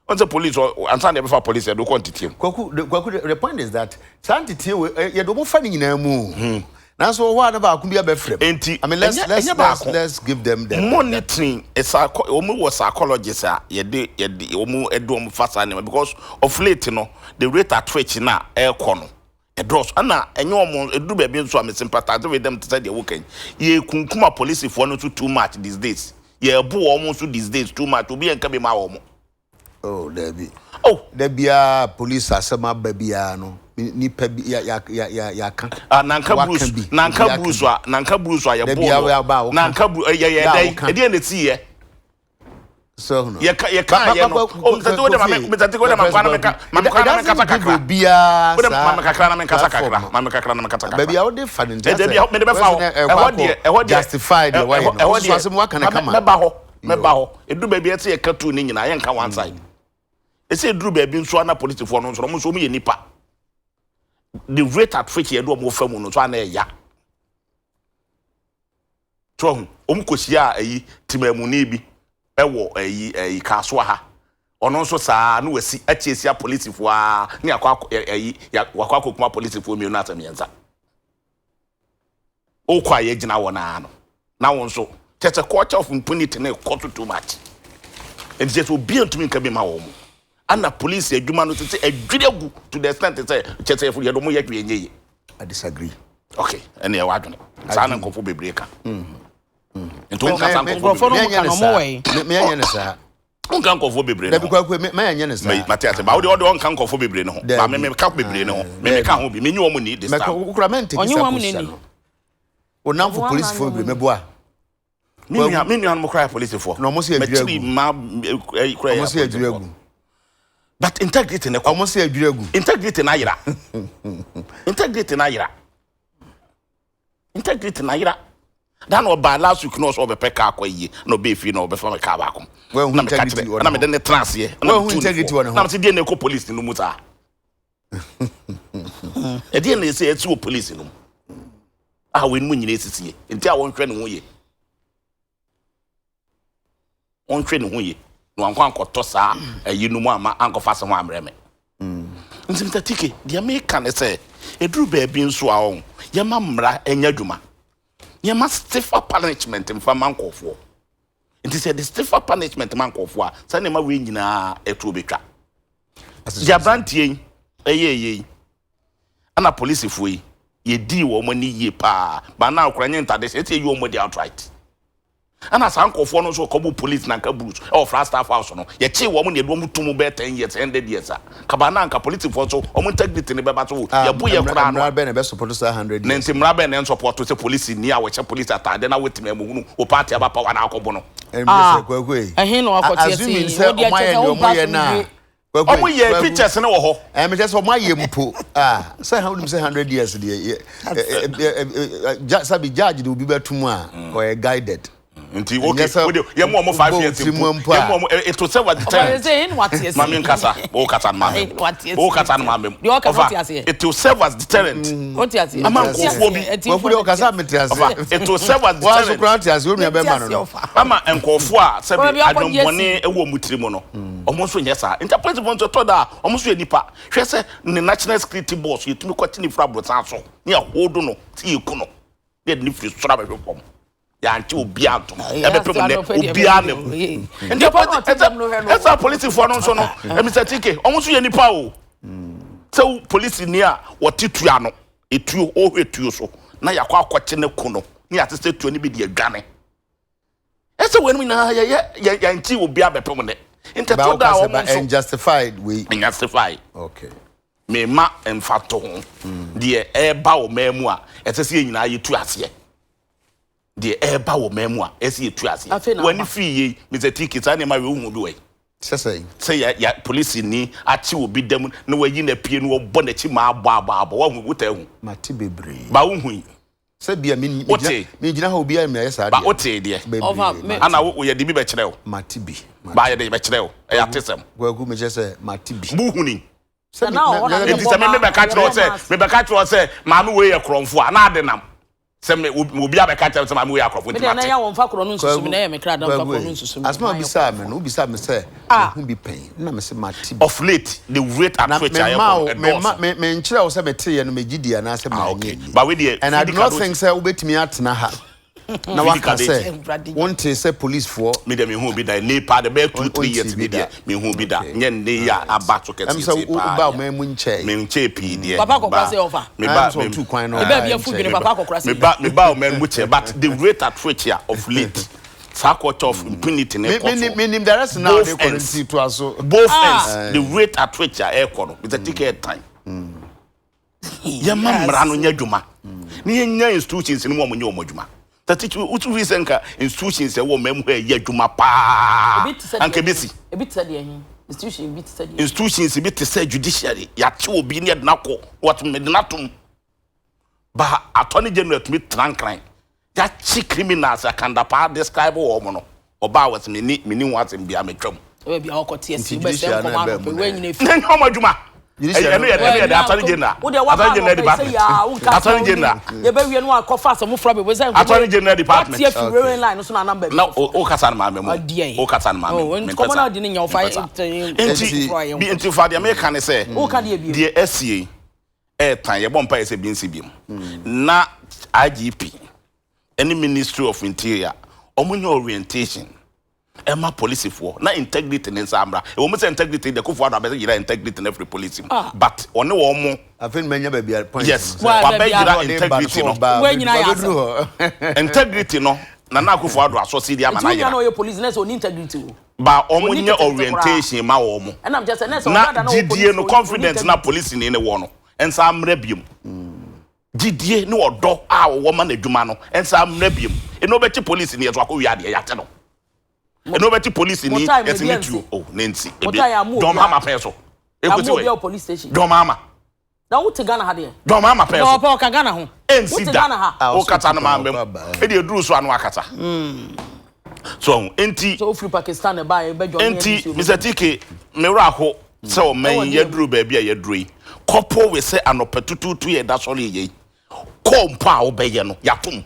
Wɔn sɛ police ansa na yɛbɛfa police yɛde wokɔ nteteɛ mu. Kwaku, the, Kwaku, the, the point is that saa nteteɛ wei eh, yɛde wɔn fa ne nyinaa mu o. Nanso wɔ hɔ a na baako bi abɛfrɛ mu. Enti I mean, let's, ɛnyɛ let's, ɛnyɛ let's, baako. let's give them the, the, the Monitoring psycho wɔn wɔ psychologists a yɛde yɛde wɔn ɛde wɔn fa saa nneɛma because of late no the rate at which na ɛrekɔ no Ɛdɔɔso. Ɛna ɛnyɛ wɔn, ɛduru baabi nso a me sympathize with them te sɛ deɛ woka yi. Yɛkunkum apolisifoɔ no nso too much these days. Yɛbo wɔn nso these days too much. Obi nka bi ma wɔn. Oh, dabi. Oh. Da biara police asɛm aba biara no, nipa bi ya ya ya ya yaka. Ah, nanka Waka Bruce, bi, nanka obi aka Bruce bi. a, nanka Bruce a Da yɛboo biara no. aba a woka. Nanka Bruce, ɛyɛ yɛ Da a dɛn? woka. Ɛdeɛn na ɛsiiɛ? So no. Yɛka yɛka yɛ no. Oh, Mr. Tigo de ma me, Mr. Tigo de ma kwana meka, ma me kwana na menkasa kakra. Obiara Wode ma me kakra na menkasa kakra. Ma me kakra na menkasa kakra. Baabi a wode fa no nti asɛ. Baabi a mede bɛfa hɔ. Ɛhɔ deɛ, ɛhɔ deɛ. Justify deɛ wayɛ no. Ɛhɔ deɛ. Asɛm waka no kama. Mɛba hɔ, mɛba hɔ. Ɛduru baabi a ɛsɛ yɛka tu ne nyinaa, yɛnka one side. Ɛsɛ ɛduru baabi nso a na polisifoɔ no nso, wɔn nso wɔn yɛ nipa. The rate at which yɛde wɔn fa mu no nso a na ɛya. So wahu? Wɔn kɔhyiaa ayi, temamuni bi wɔ ayi, ayi, Kasoa ha. Ɔno nso saa ara, na wasi akyi asi apolisifoɔ ara, ne akɔ akɔ, ɛ, ayi, ya, wakɔ akɔkum apolisifoɔ mmienu asɛ mmiɛnsa. Wokɔ a yɛgyina hɔ no ara no, na wo nso, kyerɛ sɛ culture of impunity no rekɔ so too much. Nti kyerɛ sɛ obiara ntumi nka bi ma wɔn. Ana police adwuma no sɛ adwiri agu to the extent sɛ kyerɛ sɛ yɛde wɔn yɛ hwee nyɛ yie. I disagree. Okay, ɛne ɛwɔ adwene. Saa na nkurɔfoɔ bebree ka. Nti wɔn kasa nkurɔfoɔ bebree. No ka no ɔmo wɔ yi. Meyɛ ne saa. Wonka nkurɔfoɔ bebree no ho. Dabi kwaku mɛyɛ nyɛ ne saa. Mate ase ba wode ɔde ɔnka nkurɔfoɔ bebree no ho. Ba me meka bebree no ho. Me meka ho bi. Menye wɔn ni this time. Wokura mɛnteki saa position no. Wonamfo polisifoɔ bebree mɛboa. Me nua me nuanom koraa yɛ polisifoɔ. Na wɔn sɛ adwiri agu. Makyiri mma koraa yɛ Wɔn sɛ adwiri agu. But integrity ne kɔ. Wɔn sɛ adwiri agu. Integrity na ayera. Integrity na ayera. Integrity na ayera. Da na ɔbaa last week na ɔsɛ ɔbɛpɛ kaa kɔ ayie na ɔbɛɛ fie na ɔbɛfa me kaa baako. Na meka kyerɛ na mede ne tena aseɛ na metu ne fo na mese deɛ na ɛkɔ police no mu saa. Ɛdeɛ na ɛsɛ ɛsi wɔ police no mu a wɔn mu nyina esisie nti a wɔnhwɛ ne ho yie wɔnhwɛ ne ho yie na wankɔ ankɔtɔ saa ayi no mu ama ankɔfa se ho amrɛ me. Nti Mr. TK, deɛ meka ne sɛ, ɛduru baabi nso a ɔn, yɛma mmara nyɛ adwuma. Yɛma stiffer punishment mfa ma nkurɔfoɔ. Nti sɛ yɛde stiffer punishment ma nkurɔfoɔ a, saa nneɛma wei nyinaa ɛtoɔ bɛtwa. Deɛ aberanteɛ yi ɛyɛɛyɛ yi, ɛna polisifoɔ yi, yɛdii wɔn ani yie paa. Ba na akora nyɛ ntade hyɛ, ɛsɛ yɛyi wɔn adi outright. Ɛna saa nkorɔfoɔ no nso kɔbɔ police na nka bruce ɛwɔ Flagstaff house no yɛkyee wɔn na yɛde wɔn to mu bɛyɛ ten years hundred years a kaba na anka polisifoɔ nso wɔn integrity no bɛba so o Ah, yɛbo yɛ mmara koraa no mmara a bɛn na ɛbɛ support saa hundred na years nti mmara bɛn na ɛnsɔpɔto sɛ polisi ni a wɔhyɛ polisi ataade na wɔatumi amuhunu wo party aba power na akɔbo no Ɛm Ah, sɛ kwaku yi. ɛhe na wakɔte ase Assuming yi? sɛ Wo deɛ ɔmo kyerɛ ayɛ sɛ deɛ wompa ɔmo yɛ no a. asomdwie. Kwaku Ɔmo yi, yɛ Kwaku. pictures no wɔ hɔ. Ɛm kyerɛ sɛ ɔmo ayɛ mpo a sɛ ha wonim sɛ hundred years deɛ yɛ ɛ ɛ ɛ ɛ ɛ sabi judge de obi bɛto mu a ɔyɛ guided. Nti Ɛnyɛ okay, sɛ wo de yɛ mu ɔmo 5 wobɔ wo years tiri mpo. mu mpo Yɛ mu a. ɔmo eh, it will serve as Ɔfa deterrent. sɛ ɛhe na wate ase? Maame nkasa, wo kasa no maame. Ɛhe na wate ase? Wo kasa no maame. Deɛ ɔka no Ɔfa, wote aseɛ? it will serve as deterrent. Wote aseɛ? Ama Wote nkurɔfoɔ bi. aseɛ? Kwaku Atiefoɔ deɛ no ɔkasa te a mete Ɔfa, aseɛ. it will serve as Woa nso deterrent. koraa wote aseɛ, wo nua Mete bɛrima no aseɛ no. ɔfa. Ama nkurɔfoɔ a sɛbi Baabi akɔgye adwemmɔne asi. wɔ wɔn tiri mu no, wɔn nso nyɛ saa. Nti apolisifoɔ nso ɛtɔ da a, wɔn nso yɛ nipa. Hwɛ sɛ ne national security boss yɛtumi kɔte ne firi aborosan so ne yɛhodo no sɛ yɛku no ne yɛde no firi soro abɛhwe fam. Yɛankye obiara antom. Ɛbɛpem nnɛ, obiara na ahu. Nti ɛsɛ apolisifoɔ no nso no, Mr. TK, wɔn nso yɛ nipa o. Sɛ polisini a wɔte tuo ano, etuo, ɔrehwɛ tuo so, na yɛakɔ akɔkye no ku no, ne yɛasesa tuo no bi de adwane. Ɛsɛ wɔn nyinaa yɛyɛ yɛnkye obiara bɛpem nnɛ. Nti ɛtɔ da a wɔn nso. Unjustified wei. Unjustified. Okay. Mema mfatoho deɛ ɛreba wɔ man mu a ɛsɛ sɛ yɛn nyinaa yɛtu aseɛ. Deɛ ɛreba wɔ man mu a ɛsɛ sɛ yɛtu aseɛ. Afei na W'ani aba. firi yei, Mister TK, saa nneɛma wei wohu bi wɔ he? Sɛ sɛn? Sɛ yɛ yɛ polisini akye obi dam na wayi no apue na wɔbɔ n'akyi ma abɔ abɔ abɔ, woahu, wotaa hu? Mate bebree. Ba wohui? Sɛ bia me me gyina Wotee? me gyina ha obiara nim ayɛ saa Ba deɛ. wotee deɛ? Ɔfa, Bebree me- mate. Ana wo yɛde bi bɛkyerɛ wo? Mate bi. Ba Mate. yɛde bɛkyerɛ wo. Ɛyɛ atesɛm. Kwaku mekyerɛ sɛ mate bi. Wohuni? Sɛ me Na na ɔhɔ na na Enti sɛ me mebɛka kyerɛ wo sɛ mebɛka kyerɛ wo sɛ maame wei yɛ korɔmfo a, na ade nam. Sɛ me obi abɛka kyerɛ me sɛ maame wei yɛ akorɔmfo Me nti deɛ na mate. yɛ wɔn fa korɔ no nsusu me na ɛyɛ me kra da nfa Kwaku korɔ no ei, nsusu me. asɛm a wobisaa me no, wobisaa me sɛ Ah. mahu bi pɛn, na mese mate bi. Of late, the rate Na at which a memma yɛkɔ no, wo, memma, ɛdɔɔso. me, menkyerɛ wo sɛ meteeɛ no megye di anaasɛ Ah, mannye okay. nni. But wei deɛ, And I do Fidi not Kado- think sɛ wobɛtumi atena ha na Fidi waka Kado- sɛ Awurade. wontee sɛ policefoɔ Me deɛ mehu bi da nne paa de bɛyɛ 2 3 Wontii years bi ni da. deɛ mehu bi da Okay. nyɛ nne yi a aba so Ɛm kɛseɛ sɛ sei wo- paa wobaa deɛ. ɔman mu nkyɛe. Menkyɛɛ pii deɛ Papa akɔkora Ba- sɛ ɔfa. me Ɛm ba sɛ me ɔtuu kwan no Ɛbɛɛ ɔbaa bi afu nkyɛe. dwene papa akɔkora sɛ. meba meba ɔman mu kyɛ but the rate at which a of late saa culture of impunity ne Me- kɔ menim so menim direction na both ɔde kɔ no ends nti toa so. both Ah. ends the rate at which a ɛrekɔ no Mr. TK time yɛma mmara no nyɛ adwuma na yɛnya institutions no mu a wɔnyɛ wɔn adwuma tati wotu fi sɛ nka institutions ɛwɔ mmaa mu hɔ ɛyɛ adwuma paa Ebi te sɛ anka deɛ ebesi Ebi te sɛ deɛ he. Institution bi te sɛ deɛ. institutions bi te sɛ judiciary yɛakye obi ne yɛde no akɔ wɔtumi de no atom ba attorney general tumi tena nkran yɛakye criminals akandapaa describe wɔn no ɔbaa wɔ sɛ meni meni ho asɛm biara metwam Ɛbɛ bi a ɔkɔ te Nti ase. Wobɛsɛ judiciary no nkɔmɔ ɛbɛɛ anɔpɛ. mu Wei na nyina efi. na ɛnyɛ wɔn adwuma. Ɛno yɛ ɛno yɛ de attorney general. Attorney general department. Attorney general. Yɛbɛwie no akɔfa asɛm foforɔ abɛbɔ sɛ Attorney general department. Wate afi railway line no so na anam baabi. Na o kasa no maame mu. O kasa no maame mu. Nkɔmɔ na ɔde ne nya ɔfa nti bi nti fa deɛ meka ne sɛ. Deɛ asie ɛɛtan yɛbɔ mpa yɛ sɛ bi nsi bi mu. Na IGP ɛne Ministry of Interior wɔn nyɛ orientation. Ɛma polisifoɔ na integrity ne nsa mmra. Ɛwɔ mu sɛ integrity deɛ Kufuor Addo abɛsɛ yera integrity no afiri polisi mu ah. But ɔne wɔn mo. Afei manya baabi a point. Yes, wabɛ yera integrity no. Integrity no Nana Akufo Addo asɔ si di ama na yera. Nti ɔyɛ police nurse ɔni integrity o. Ba wɔn nyɛ orientation ma wɔn mo. Na gyidie no confidence na polisi ni ne wɔ no nsa mmra biom. Gyidie ne ɔdɔ a ɔwɔ ma n'adwuma no nsan mmra biom. Eno bɛkye polisi ni yɛso akɔ wia adeɛ yɛate no. Eno bɛkye polisi ni yɛse ne tuo oh ne nti ebi John Mahama pɛn so. Ekosi wɛ John Mahama. Na wote Ghana ha deɛ. John Mahama pɛn so. Ɔpɛ ɔka Ghana ho. Ensi da. Wokasa no maa mbɛm. Ɛde eduru so ano akasa. So ɔho enti. So ofiri Pakistan na ɛbaa yɛ bɛ join Enti Mr TK me werɛ aho sɛ ɔman yi yɛaduru baabi a yɛaduru yi. Kɔpo we sɛ anɔpa tutuutu yɛ da sɔre yɛ yi. Kɔɔ mpo a wobɛyɛ no yɛatom.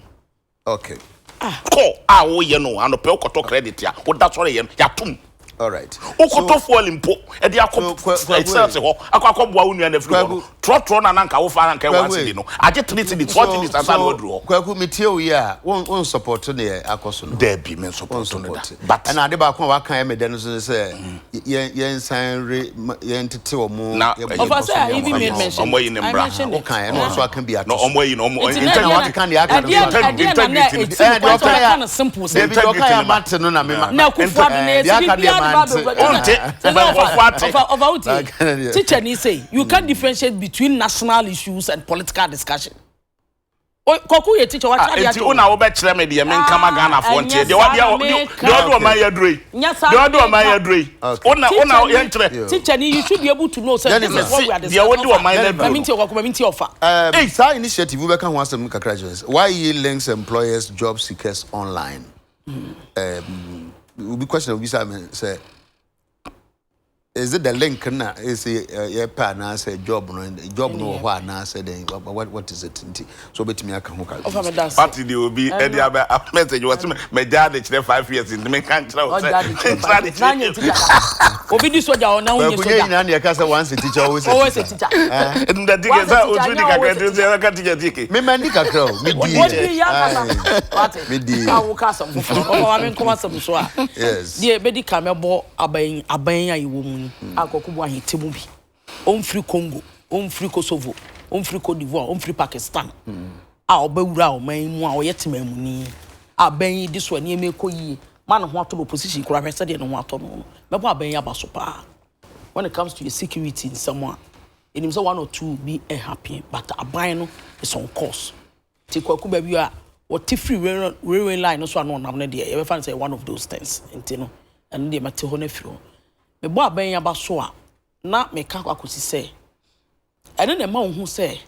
Okay. Kɔɔ a woyɛ no anɔpa wokɔtɔ credit a woda sɔre yɛ no yɛatom. Alright. Wokɔtɔ fuel mpo ɛde akɔ sales hɔ akɔ akɔboa wo nua no afiri hɔ no trɔtrɔ no a na anka wofa na anka ɛwɔ cedi no agye 3 cedis 4 cedis ansa na waduru hɔ. Kwaku metie wo yi a wo wo support neɛ akɔ so no. Dabi me support no da but. Ɛna ade baako a waka yɛ me dɛ no so ne sɛ yɛn yɛn san re yɛn tete wɔn. Na yɛ Ɔfa sɛ I even made mention. Ɔmo ayi ne I mbra. mentioned it. Woka ɛna ɔnso aka bi ato Na so. ɔmo ayi no ɔmo Nti na Ɛna wakeka deɛ aka no so ato. ɛdeɛ na na integrity ɛti Ɛɛ deɛ kwan sɛ ɔka yɛ ɔbɛka no simple sɛ. Dabi deɛ ɔka yɛ Integrity ne ba. mate no na me ma. Na Akufo Addo na Ɛɛ deɛ yɛsi aka deɛ biribiara de ba mante. abɛwura. Wonte Sɛ sɛ bɛnkɔfo ɔfa ate. ɔfa ɔfa wotie. Aka deɛ. Teacher ni say you can't differentiate between national issues and political discussion. Kɔkɔ yɛ teacher Ah, wakyerɛ adeɛ enti wo na wobɛkyerɛ me deɛ menka ma Ghanafoɔ nteɛ deɛ wadeɛ deɛ ɔde ɔman yɛ aduro yi deɛ ɔde ɔman yɛ aduro yi wo na wo na yɛnkyerɛ. Teacher ni you should be able to know sɛ this is what we are discussing. Deɛ wode ɔman no aduro no. Mami nti ɔkɔkɔ mami nti ɔfa. Um, saa initiative wobɛka ho asɛm kakra kyerɛ sɛ why ye links employers job seekers online. Um, obi question obi sa me sɛ Is it the link na ɛsɛ yɛpɛ anaasɛ job no job no wɔ hɔ anaasɛ dɛn what what is it nti so wobɛtumi aka ho kakra. Ɔfa meda ase. Party deɛ obi ɛde abɛ message wɔ se mɛgya ade kyerɛ 5 years nti menka nkyerɛ wo sɛ nkyerɛ ade kyerɛ. Obi di soja ɔna wonyɛ soja. Kwaku nyɛ nyinaa na yɛka sɛ once a teacher always a teacher. Nda tike sɛ otu di kakra nti sɛ yɛbɛka teacher tike. Me ma ndi kakra o me di. Wodi ya kasa. Wate. Me di. A wo ka asɛm foforɔ. Ɔfa ma me nkɔm asɛm so a. Yes. Deɛ ɛbɛdi kan mɛbɔ aban aban a yɛwɔ mu yi a Kwaku Boahen te mu bi. Ɔmfiri Congo, ɔmfiri Kosovo, ɔmfiri Cote d'Ivoire, ɔmfiri Pakistan a ɔbɛwura ɔman yi mu a ɔyɛ temanmuni a aban yi di so a nneɛma rekɔ yie ma ne ho atɔ no opposition koraa hwɛ sɛdeɛ ne ho atɔ no no. Mɛbɔ aban yi aba so paa. When it comes to yɛ security nsɛm a, yɛnim sɛ one or two bi ɛhappen but aban no is on course. Nti Kwaku baabi a wɔte firi railway line no so a na ɔnam no deɛ yɛbɛfa no sɛ one of those things nti no ɛno deɛ mɛte hɔ no afiri hɔ. Mebɔ abɛn yi aba so a na meka akɔ akɔsi sɛ ɛno na ɛma wohu sɛ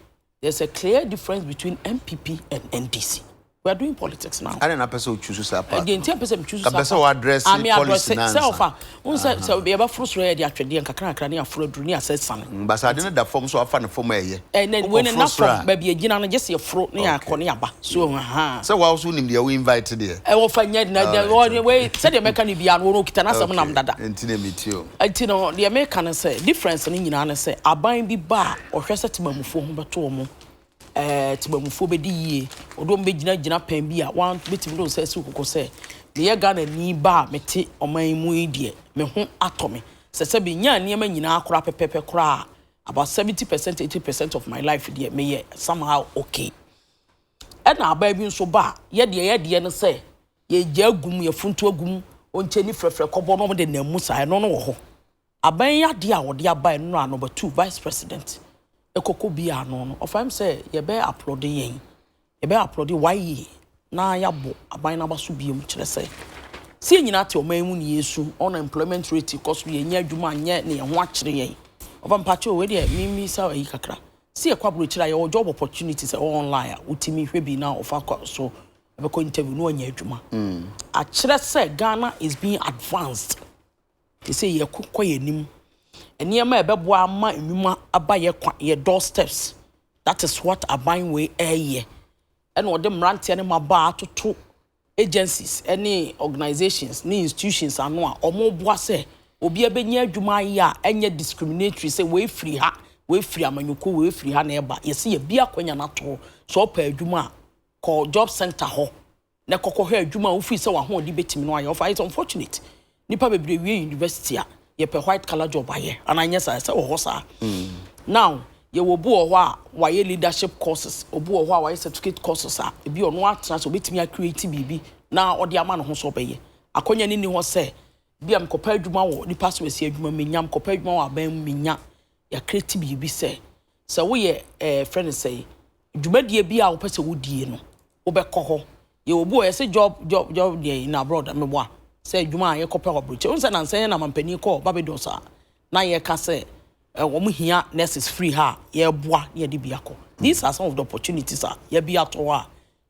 there's a clear difference between NPP and NDC. We are doing politics now. Adɛn na apɛ sɛ o choose saa part no? Deɛ nti a mpɛ sɛ me choose saa part. Ka pɛ sɛ o address policy no ansa. Sɛ ɔfa, wohu sɛ sɛ yɛbɛforo soro yɛ de atwedeɛ nkakra nkakra ne yɛaforo aduru ne yɛasɛ sane. But sɛ ade no da fam so afa no fam a ɛyɛ. Ɛnɛ wei no na fam baabi yɛgyina no gye sɛ yɛforo ne yɛakɔ ne yɛaba. So ahaa. Sɛ wa nso wonim deɛ wo invite deɛ. Ɛwɔ fa nyɛ na wei sɛdeɛ mɛka no biara no wɔn okita n'asɛm nam dada. Nti na metie o. Nti no deɛ meka no sɛ difference no nyinaa ne sɛ aban bi ba a ɔhwɛ sɛ temamufoɔ ho bɛto wɔn. Ɛɛ, temanmufoɔ bɛdi yie. Wɔde wɔn bɛgyina gyinapɛn bi a wɔbɛtumi de wɔn nsa asi wo koko sɛ, meyɛ Ghanani ba a mete ɔman yi mu yi deɛ, me ho atɔ me. Sɛ sɛ menyaa nneɛma nyinaa koraa pɛpɛɛpɛ koraa a, about 70 percent, 80 percent of my life deɛ, meyɛ somehow okay. Ɛna aban bi nso ba a, yɛ deɛ yɛ deɛ ne sɛ, yɛgya agu mu, yɛfuntu agu mu, ɔnkyɛ ni frɛfrɛ kɔbɔ na wɔde nam mu saa, ɛno no wɔ hɔ. Aban yi adeɛ a wɔde aba nnora number 2 vice president ɛkɔkɔ bi ano no ɔfa m sɛ yɛbɛ applaud yɛn, yɛbɛ applaud YA na yɛabɔ aban no aba so biom kyerɛ sɛ sɛ yɛn nyinaa te ɔman yi mu ne yɛsu unemployment rate kɔ so yɛnyɛ adwuma nyɛ ne yɛn ho akyere yɛn. Ɔfa mpakyɛ o, wei deɛ memmisa ayi kakra sɛ yɛkɔ aburokyire a yɛwɔ job opportunities ɛwɔ online a wotumi hwɛ bi na ɔfa kɔ so ɛbɛkɔ interview na wanya adwuma. Akyerɛ sɛ Ghana is being advanced. Te sɛ yɛko kɔ yɛn anim. Nneɛma a ɛbɛboa ama nnwuma aba yɛ kwa yɛ door steps. That is what aban wei ɛreyɛ. Ɛna ɔde mmeranteɛ ne mmabaa atoto agencies ne organisations ne institutions ano a wɔboa sɛ obiara bɛnya adwuma ayɛ a ɛnyɛ discriminatory sɛ wei firi ha, wei firi amanyɔkuo, wei firi ha na ɛba. Yɛsi yɛbi akɔnya no ato hɔ. Sɛ ɔpɛ adwuma a, kɔ job center hɔ na kɔkɔhwɛ adwuma a wofiri sɛ w'ahoɔden bɛtumi no ayɛ. Ɔfa, it's unfortunate. Nipa bebree wie university a, yɛpɛ white collar job ayɛ anaa nyɛ saa, sɛ wɔ hɔ saa. Now yɛwɔ obi wɔ hɔ a wayɛ leadership courses, obi wɔ hɔ a wayɛ certificate courses a ebi ɔno atena sɛ obetumi acreate biribi na ɔde ama ne ho so ɔbɛyɛ. Akɔnya ne ni hɔ sɛ bi a mekɔpɛ adwuma wɔ nipa so esi adwuma menya, mekɔpɛ adwuma wɔ aban mu menya. Yɛacreate biribi sɛ woyɛ frɛ no sɛ dwumadie bi a wopɛ sɛ wodie no, wobɛkɔ hɔ. Yɛwɔ bi wɔ yɛsɛ job deɛ in abroad meboa sɛ adwuma a yɛkɔpɛ wɔ aburokyi. Wɔn sɛ nansa yɛn na mampanin kɔɔ Barbados a na yɛka sɛ wɔn hia nurses free ha a yɛreboa na yɛde bi akɔ. These are some of the opportunities a yɛbi ato hɔ a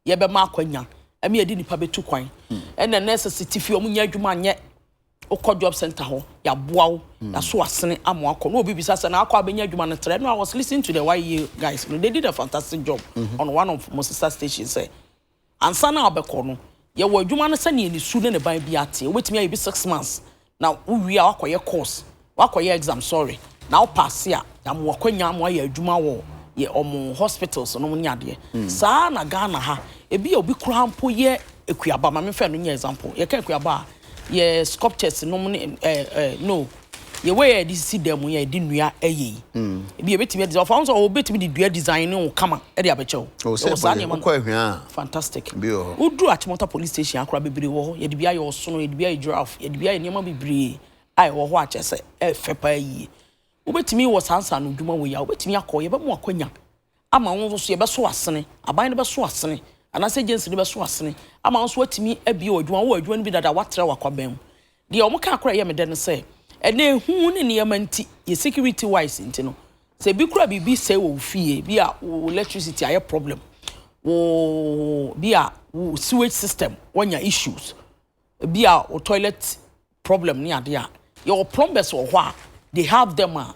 yɛbɛma akwanya ɛmi yɛde nipa bɛtu kwan. Ɛna nurses ti fi wɔn nyɛ adwuma nyɛ, wokɔ job center hɔ, yɛaboa wo, yɛaso asene ama akɔ. Na obi bisa sɛ na akɔ abɛnya adwuma no trɛ no. I was listening to the YEA guys no, they did a fantastic job on one of mo sister stations sɛ ansa na abɛkɔ no, yɛwɔ adwuma no sɛnea ne su ne ne ban bi ateɛ. Wobɛtumi ayɛ bi 6 months na wowie a wakɔyɛ course, wakɔyɛ exam, sorry, na wopass a, yɛama wakwanya ama wayɛ adwuma wɔ yɛ ɔmo hospitals no ne adeɛ saa. Na Ghana ha, ebi a obi koraa mpo yɛ ekuaba, maame fɛ no nyɛ example, yɛka ekuaba a yɛ sculptures nom ne ɛɛ ɛɛ no yɛwɔ yɛ yɛde sisi dan mu, yɛ yɛde nnua ɛyɛ yi. Ebi yɛbɛtumi ɛde ɔfa nso ɔbɛtumi de dua design ne wo kama ɛde abɛkyɛw. O sɛ Yɛwɔ saa nneɛma no. Wokɔ Ahwea a Fantastic. Bi wɔ hɔ. Woduru Achimota Police Station akora, bebree wɔ hɔ. Yɛde bi ayɛ ɔsono, yɛde bi ayɛ giraffe, yɛde bi ayɛ nneɛma bebree a ɛwɔ hɔ akyɛ sɛ ɛfɛ paa yie. Wobɛtumi wɔ saa nsa no dwuma wɔ yi a wobɛtumi akɔ, yɛbɛmo akɔnya ama wo nso so yɛbɛso asene, aban no bɛso asene anaasɛ agency no bɛso asene ama wo nso watumi abie wɔ adwuma. Wowɔ adwuma no bi dada, watrɛ wɔ akwaban mu deɛ ɔmo ka akora ɛyɛ me dɛ no sɛ ɛnɛ ehu ne nneɛma nti yɛ security wise nti no, sɛ ebi kura biribi sɛe wɔ wo fie bi a, wo electricity ayɛ problem, wo bi a wo sewage system wanya issues bi a, wo toilet problem ne adeɛ a, yɛwɔ plumbers wɔ hɔ a they have them a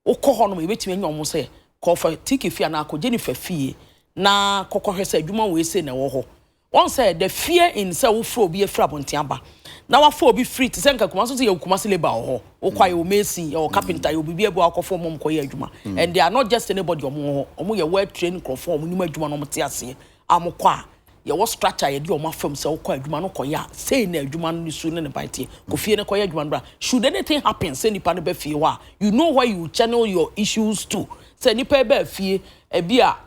wokɔ hɔ nom, yɛbɛtumi anya ɔmo sɛ kɔfa tiki fie anaa kɔ Jennifer fie na kɔkɔhwɛ sɛ adwuma wɔ ese na ɛwɔ hɔ. Wɔn sɛ the fear in sɛ wofura obi efiri abɔnten aba na wafa obi firi te sɛ nka Kumasi sɛ yɛwɔ Kumasi labour wɔ hɔ, wokɔ a yɛwɔ mason, yɛwɔ carpenter, yɛwɔ biribi abu akɔfo ɔmo kɔyɛ adwuma, and they are not just anybody. Ɔmo wɔ hɔ, ɔmo yɛ well trained nkurɔfoɔ, ɔmo nim adwuma na ɔmo te aseɛ a ɔmo kɔ a yɛwɔ structure yɛde ɔmo afam sɛ wokɔ adwuma no kɔyɛ a, sei na adwuma no ne su ne ne ban teɛ. Kɔ fie no kɔyɛ adwuma no bra. Should anything happen sɛ nipa no bɛ fie hɔ a, you know where you channel your issues to, sɛ nipa yi bɛ fie, ebi a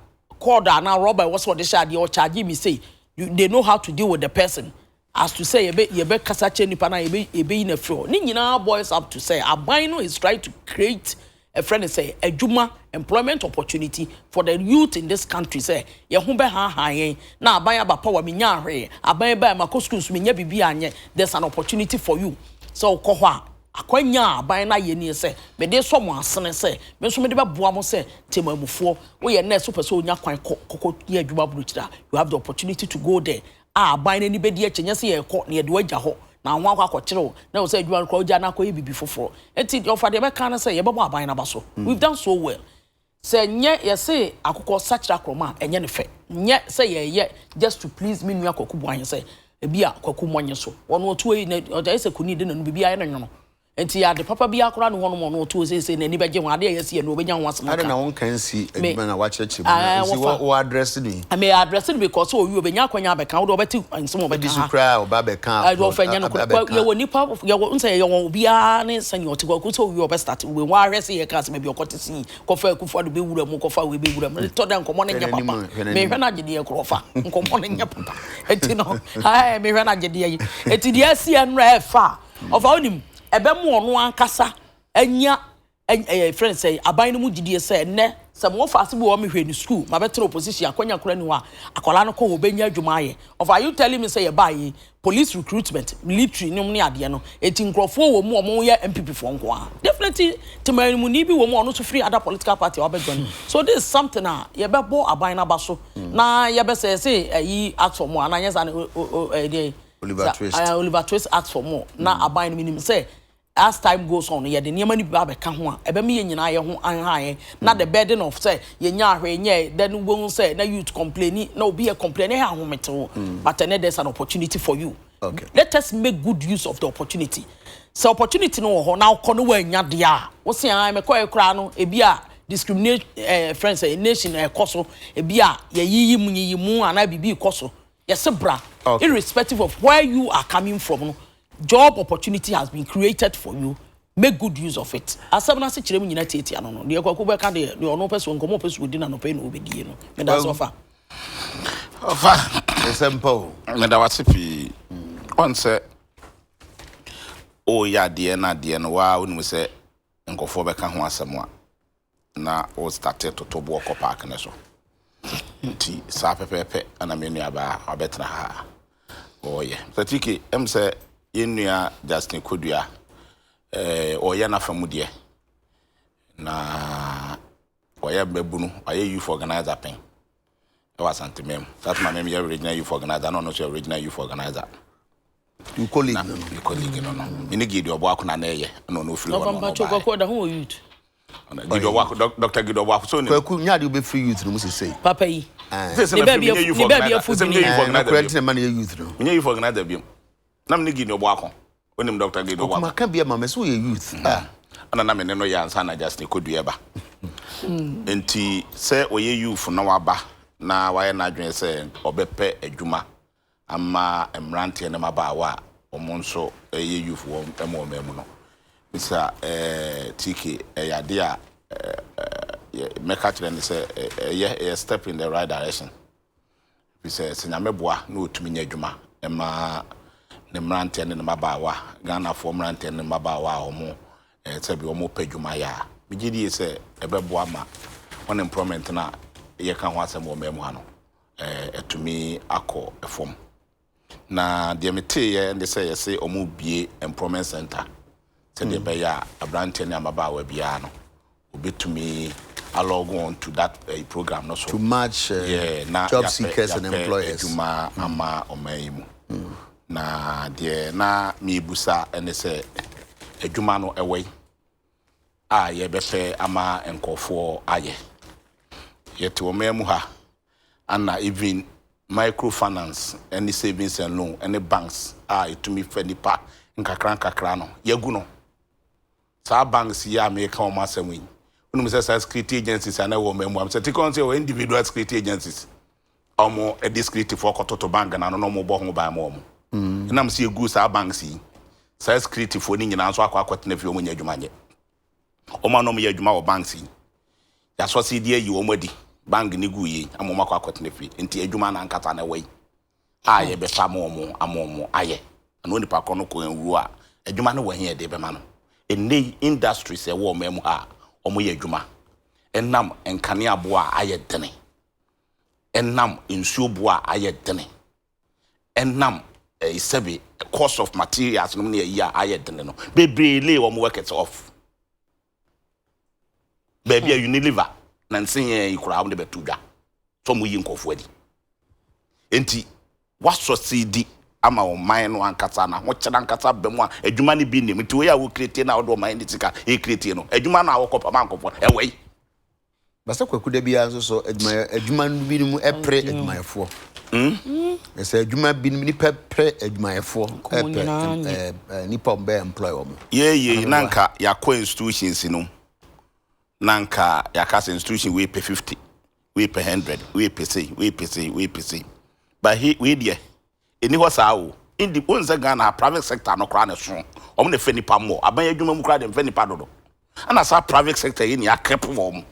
cord anaa rubber ɛwɔ sɛ ɔde hyɛ adeɛ ɔcharge mi sei, they know how to deal with the person as to say yɛbɛ kasa kyerɛ nipa na yɛbɛ yi na firi hɔ. Ne nyinaa boils up to say aban no is trying to create ɛfrɛ no sɛ adwuma, employment opportunity for the youth in this country, sɛ yɛn ho bɛ haha yɛn na aban aba power mi nya ahwee, aban ba ma kɔ school nso mi nya biribi anyɛ. There's an opportunity for you sɛ ɔkɔ hɔ a, akwanya a aban no ayɛ nie sɛ mede sɔ mo asene sɛ me nso mede bɛboa mo sɛ temamufoɔ. Woyɛ nurse, wopɛ sɛ wonya kwan kɔ kɔkɔ yɛ adwuma aburokyire a, you have the opportunity to go there a aban no ani bɛdi akyi. Nyɛ sɛ yɛkɔ na yɛde wagya hɔ na ho akɔ akɔkyerɛ wo na wɔ sɛ adwuma no koraa wogya no akɔyɛ biribi foforɔ. Enti ɔfa deɛ bɛka no sɛ yɛbɛbɔ aban no aba so. We've done so well sɛ nyɛ yɛse akokɔ sakyera korɔma a ɛnyɛ ne fɛ, nyɛ sɛ yɛyɛ just to please me nua Kwaku Boahen sɛ ebi a Kwaku mmɔnye so ɔno ɔtuo yi na ɔgya sɛ kuni de n'anu biribi ayɛ no nwono. Nti ade papa bi akora ne hɔnom ɔno ɔtuo seesei n'ani bɛgye ho adeɛ a yɛsi yɛ no ɔbɛnya ho asɛm ade aka. Na wonka nsi adwuma na wakyerɛkyerɛ mu Ah, na nsi wɔfa. wɔ address no yi. Me address no because owi obɛnya akwanya abɛka wode ɔbɛte nsɛm a Ɛdi ɔbɛka so ha. koraa ɔba bɛka. Ɛdi ɔfɛ nyɛ no kora yɛwɔ nipa yɛwɔ nsɛ yɛwɔ obiara ne sɛnea ɔte. Kɔ sɛ owi ɔbɛ start wei wɔn ahwɛ sɛ yɛka asɛm bi ɔkɔte si kɔfa Akufo Ado bɛwura mu, kɔfa wei bɛwura mu tɔ dɛ nkɔmɔ ne nyɛ Hwɛ n'anim, papa. hwɛ n'anim. Mehwɛ n'agyedeɛ korɔ fa nkɔmɔ ne nyɛ papa, eti no ɛɛ mehwɛ n'agyedeɛ yi, eti deɛ esi ɛnura ɛfa a ɔfa onim ɛbɛmu ɔno ankasa anya ɛyɛ friend sɛ aban no mu gyidie sɛ nnɛ sɛ mo wɔfa ase bi wɔ mehwɛ ne school ma bɛtena opposition akwanya kora ni hɔ a akwadaa no kɔ hɔ ɔbɛnya adwuma ayɛ. Ɔfa, are you telling me sɛ yɛbaa yi police recruitment, military nom ne adeɛ no, eti nkurɔfoɔ wɔ mu a wɔn yɛ NPP foɔ nko ara? Definitely temarimuni bi wɔ mu a ɔno nso firi other political party a wabɛ join. So this is something a yɛbɛbɔ aban n'aba so na yɛbɛsɛ yɛsɛ ɛyi ask for more anaa nyɛ saa ne o o ɛyɛ deɛ Oliver Twist. Oliver Twist ask for more na aban no minim sɛ As time goes on no, yɛde nneɛma no bi ba abɛka ho a, ɛbɛma yɛn nyinaa yɛn ho anha yɛn. Na the burden of sɛ yɛnyaa hwee nyɛɛ dɛ no, wobɛhu sɛ na youth complaini, na obi yɛ complaini, ɛyɛ ahometew. But ɛnnɛ there's an opportunity for you. Okay. Let us make good use of the opportunity. Sɛ opportunity no wɔ hɔ na wokɔ no woannya deɛ a, wo se ae mekɔɛ koraa no, ebi a discriminate eh, friends eh, nation ɛkɔ so, ebi a yɛyiyi mu nyiyi mu anaa biribi rekɔ so. Yɛse bra, Okay. irrespective of where you are coming from no, job opportunity has been created for you, make good use of it. Asɛm no ase kyerɛ mu nyina tiatia no no, deɛ Kwaku bɛka deɛ, deɛ ɔno pɛ sɛ nkɔmmɔ ɔpɛ sɛ ɔdi no anɔpa yi na ɔbɛdie no. Meda ase ɔfa. Ɔfa. Nsɛmpa o. Meda wase pii. Ɔn sɛ woyɛ adeɛ na adeɛ no waa wonim sɛ nkurɔfoɔ bɛka ho asɛm a na wo starte toto boɔ kɔ park no so. Nti saa pɛpɛɛpɛ na me nuabaa wabɛtena ha a ɔreyɛ. Mr. TK, ɛm sɛ yɛn nua Justin Kodua eh, ɔreyɛ n'afa mu deɛ na ɔyɛ mmabunu, ɔyɛ youth organizer pɛn ɛwɔ Asanteman mu. Saa tuma mɛm yɛ regional youth organizer na ɔno nso yɛ regional youth organizer. Wo colleague no no. Me colleague no no. Me ne Gideon Boako na na ɛyɛ ɛna ɔno ofiri hɔ na ɔno Ɔfa baeɛ. Kwaku ɔda ho wɔ youth. Gideon Boako, Dr. Gideon Boako so nim. Kwaku nya adeɛ wobɛfiri youth no mu sesei. Papa yi. Sɛ sɛ Ne na baabi firi menyɛ youth ne baabi organizer. afu Sɛ dwene menyɛ youth Ɛɛ organizer nokorɛ biom. nti na ɛma no yɛ youth no. Menyɛ youth organizer biom. Na me ne Gideon Boako. Wonim Dr. Gideon Kwaku Boako. maka bi ama me sɛ woyɛ youth. Ah. Ɛna na me ne no yɛ ansa na Justin Kodua ba. Nti sɛ ɔyɛ youth na waba na wayɛ n'adwene sɛ ɔbɛpɛ adwuma ama mmeranteɛ ne mmabaawa a wɔn nso yɛ youth wɔ ma wɔn mu no. Mr. Eh, TK, ɛyɛ adeɛ a eh, mɛka kyerɛ no sɛ ɛyɛ ɛyɛ step in the right direction. Ɛfiri sɛ sɛ Nyame boa na ɔtumi nya adwuma ma ne mmeranteɛ ne ne mmabaawa, Ghanafoɔ mmeranteɛ ne mmabaawa a wɔn eh, sɛbi wɔn pɛ adwuma yɛ a, megye die sɛ ɛbɛboa ma unemployment no a yɛka ho asɛm wɔ ɔman mu ha no eh, atumi akɔ fam. Na deɛ meteeɛ ne sɛ yɛse wɔn bie employment center sɛdeɛ ɛbɛyɛ a aberanteɛ ne ababaawa biara no obɛtumi alog on to that program no so To match yeah, na job yɛapɛ- seekers and yɛapɛ employers. adwuma ama ɔman yi mu. Na deɛ na mebusa ne sɛ adwuma no ɛwɔ yi a yɛbɛpɛ ama nkɔfoɔ ayɛ. Yɛte ɔman mu ha ana even microfinance ne savings and loan ne banks a ɛtumi fɛ nipa nkakra nkakra no yɛgu no. Saa banks yi a meka wɔn asɛm yi, wonim sɛ saa security agencies a na ɛwɔ ɔman mu a sɛ tikɔn sɛ ɛwɔ individual security agencies a wɔn de security foɔ kɔtoto bank na no na wɔn bɔ ho ban ma wɔn. Ɛnam sɛ yɛgu saa banks yi, saa security foɔ no nyinaa nso akɔ akɔtena fie, wɔn nyɛ adwuma nyɛ. Wɔn a na wɔn yɛ adwuma wɔ banks yi, yɛasɔ se de ayi wɔn adi, bank ne gu yie ama wɔn akɔ akɔtena fie. Nti adwuma no ankasa na ɛwɔ yi a yɛbɛfa ama wɔn ayɛ na onipa korɔ no kɔ nwuro a adwuma no wɔ he yɛde bɛma no. Ɛnnɛ yi industries ɛwɔ ɔman mu ha a wɔyɛ adwuma ɛnam nkanea boɔ a ayɛ dene, ɛnam nsuo boɔ a ayɛ dene, ɛnam ɛyi sɛbi cost of materials nom ne ɛyi a ayɛ dene no, bebree lay wɔn workers off. Baabi a Unilever na nsen yi koraa wɔn de bɛto dwa so wɔn yi nkɔfoɔ adi. Nti wasɔ si ama ɔman no ankasa na ahokyerɛ ankasa bɛ mu a adwuma no bi nim. Nti wei a wɔcreate no a wɔde ɔman no sika ɛcreate no, adwuma no a wɔkɔ pama nkɔfoɔ ɛwɔ yi. Basa Kwaku da biara nso so adwumayɛ adwuma no binom ɛpere adwumayɛfoɔ. Sɛ adwuma binom nipa pere adwumayɛfoɔ Nkɔmmɔ ɛpɛ nyinaa nyɛ. Nipa a wɔbɛyɛ employ wɔn. Yɛyɛ na nka yɛakɔ institutions no na nka yɛaka sɛ institution wei pɛ 50, wei pɛ 100, wei pɛ sei, wei pɛ sei, wei pɛ sei, but he wei deɛ ɛni hɔ saa o. Indi wɔn sɛ Ghana private sector no koraa na so wɔn na fɛ nipa mmɔ aban adwuma mu koraa de mfɛ nipa dodo, ɛna saa private sector yi ni akɛpo wɔn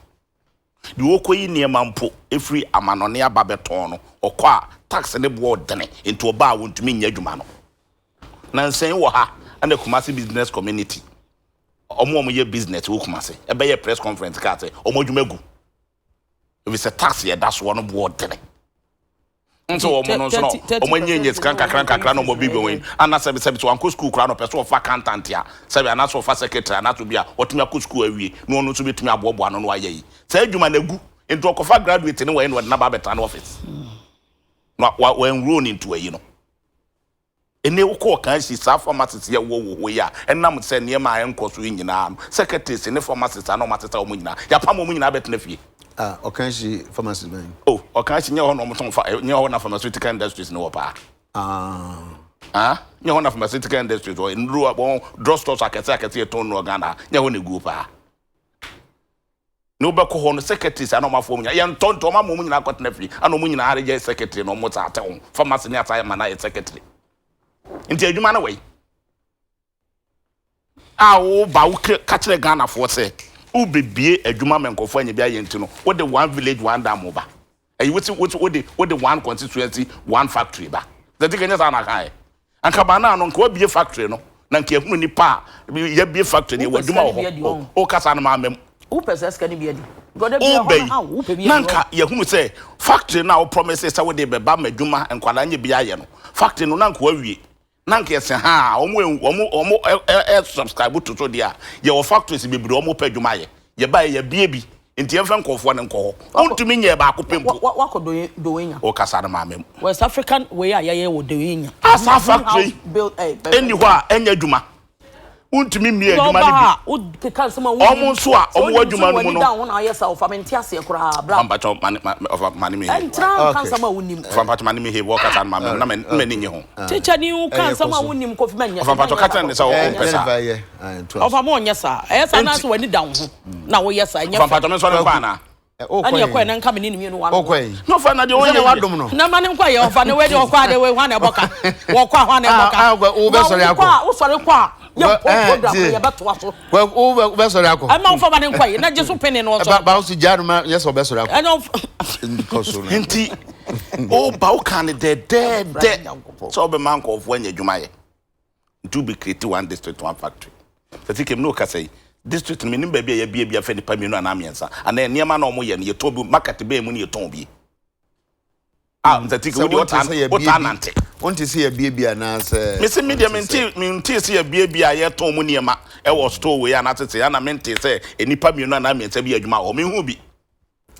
deɛ wɔkɔ yi nneɛma mpo efiri amanɔne aba bɛtɔn no, ɔkɔ a tax ne boɔ ɔdene, nti ɔbaa a wɔntumi nyɛ adwuma no. Na nsɛn wɔ ha ɛna Kumasi business community, ɔmo a ɔmo yɛ business wɔ Kumasi, ɛbɛyɛ press conference kaa sɛ ɔmo adwuma gu ebi sɛ tax yɛ da soɔ no boɔ ɔdene. Nso wɔn no nso no wɔn anya nya sika nkakra nkakra na wɔn bi bi wɔn yi ana sɛbi sɛbi so wankɔ sukuu koraa na ɔpɛ so ɔfa accountant a sɛbi anaasɛ ɔfa secretary anaasɛ obi a ɔtumi akɔ sukuu awie na ɔno nso bɛtumi aboaboa no na wayɛ yi saa adwuma na egu. Nti ɔkɔfa graduate ne wɔyɛ na ɔde n'aba abɛtena ne office na wa wa enroll ne into ayi no. Ɛnnɛ wokɔ ɔkanhyi saa pharmacists yi a ɛwɔ wɔ hɔ yi a ɛnam sɛ nneɛma a ɛnkɔ so yi nyinaa no secretaries ne pharmacists a na wɔasesa wɔn nyinaa yɛapam wɔn nyinaa abɛtena fie. Ah ɔkanhyi pharmacist bɛn? Oh ɔkanhyi nyɛ hɔ na wɔtɔn fa nyɛ hɔ na pharmaceutical industries no wɔ paa. Ah. Ah nyɛ hɔ na pharmaceutical industries wɔ nnuro wɔn drug stores akɛse akɛse yɛtɔn nnuro wɔ Ghana ha nyɛ hɔ na eguo paa. Ne wobɛkɔ hɔ no secretaries ana ɔmo afɔ ɔmo nyinaa yɛntɔ nti ɔmo ama ɔmo nyinaa akɔtena fie ana ɔmo nyinaa reyɛ secretary na ɔmo saa atɛ ho pharmacy ne asa ma no ayɛ secretary nti adwuma no wɔ yi a woba wo ka kyerɛ Ghanafoɔ sɛ wobɛbie adwuma ma nkurɔfoɔ anya bi ayɛ nti no wode one village one dam ba Ɛyi wosi wosi wode wode one constituency one factory ba. Zati kɛnyɛ saa na aka ɛ. Anka ba naa no nka wabie factory no na nka yɛhunu nipa a yɛbie factory no yɛwɔ adwuma wɔ hɔ. O kasa no maa mɛm. Wopɛ saa sika no bi adi. Wobɛ yi na nka yɛhunu sɛ factory no a wo promise sɛ wode bɛba ma adwuma nkwadaa nyɛ bi ayɛ no factory no na nka wawie. Na nka yɛsɛ haa wɔn wɔn wɔn ɛ ɛ subscribe to so deɛ a yɛwɔ factories bebree wɔn pɛ adwuma ayɛ yɛbaeɛ yɛabie bi nti yɛmfa nkurɔfoɔ no nkɔ hɔ wontumi nyɛɛ baako pɛ mpo. Wakɔ Dohenya. Wokasa no maame mu. West African wei a yɛyɛ wɔ Dohenya. A saa factory yi ɛnni hɔ a ɛnyɛ adwuma. Wontumi mmie adwuma no bi. Wɔn nso a wɔn wɔ adwuma no mu no. Ɔfa mpakyɛw ma ne ma ɔfa ma ne mi he. Ɔfa mpakyɛw ma ne mi he wɔ kasa no ma mɛ na mɛ mɛ ni nye ho. Teacher ni wo ka nsɛm a wonim kofi mɛ nyɛ. Ɔfa mpakyɛw ka kyerɛ ne sɛ ɔmpɛ saa. Ɔfa mo ɔnyɛ saa. Ɛyɛ saa na sɛ w'ani da wo ho na woyɛ saa ɛnyɛ fɛ. Ɔfa mpakyɛw me nsɔre nkɔ anaa. Ɛne ɛkɔɛ na nka me ne ne mmienu wa no. Na ɔfa na deɛ ɔyɛ wadom no. Na ma ne nkɔ yɛ ɔfa ne wei deɛ ɔkɔ ade wei hwan na ɛbɔ ka. Wɔkɔ a hwan na ɛbɔ ka. Wobɛsɔre akɔ. Na wosɔre kɔ a yɛ mpɔ program no yɛbɛtoa so. Wobɛsɔre akɔ. Ɛma wofa ma ne nkɔ yɛ na gye so pene no ɔsɔre. Ba so gyaa no ma yɛ sɛ ɔbɛsɔre akɔ. Ɛna ɔfa. Nti woba woka ne dɛdɛɛdɛ sɛ wobɛma nkurɔfoɔ anya adwuma yɛ. Nti wo bɛ create one district one factory. Sɛ TK me ne wo kasa yi, district no menim baabi a yɛabie bi afɛ nipa mmienu anaa mmiɛnsa anaa nneɛma na wɔyɛ no yɛtɔn bi market bɛn mu ne yɛtɔn bi. Ah, Mr. TK, wo deɛ wotaa wotaa nante. Wonte sɛ yɛabie bi anaasɛ. Mese me deɛ mente mente sɛ yɛabie bi a yɛtɔn mu nneɛma ɛwɔ store wei anaasɛ sɛ ana mente sɛ nnipa mmienu anaa mmiɛnsa bi yɛ adwuma wɔ hɔ menhu bi.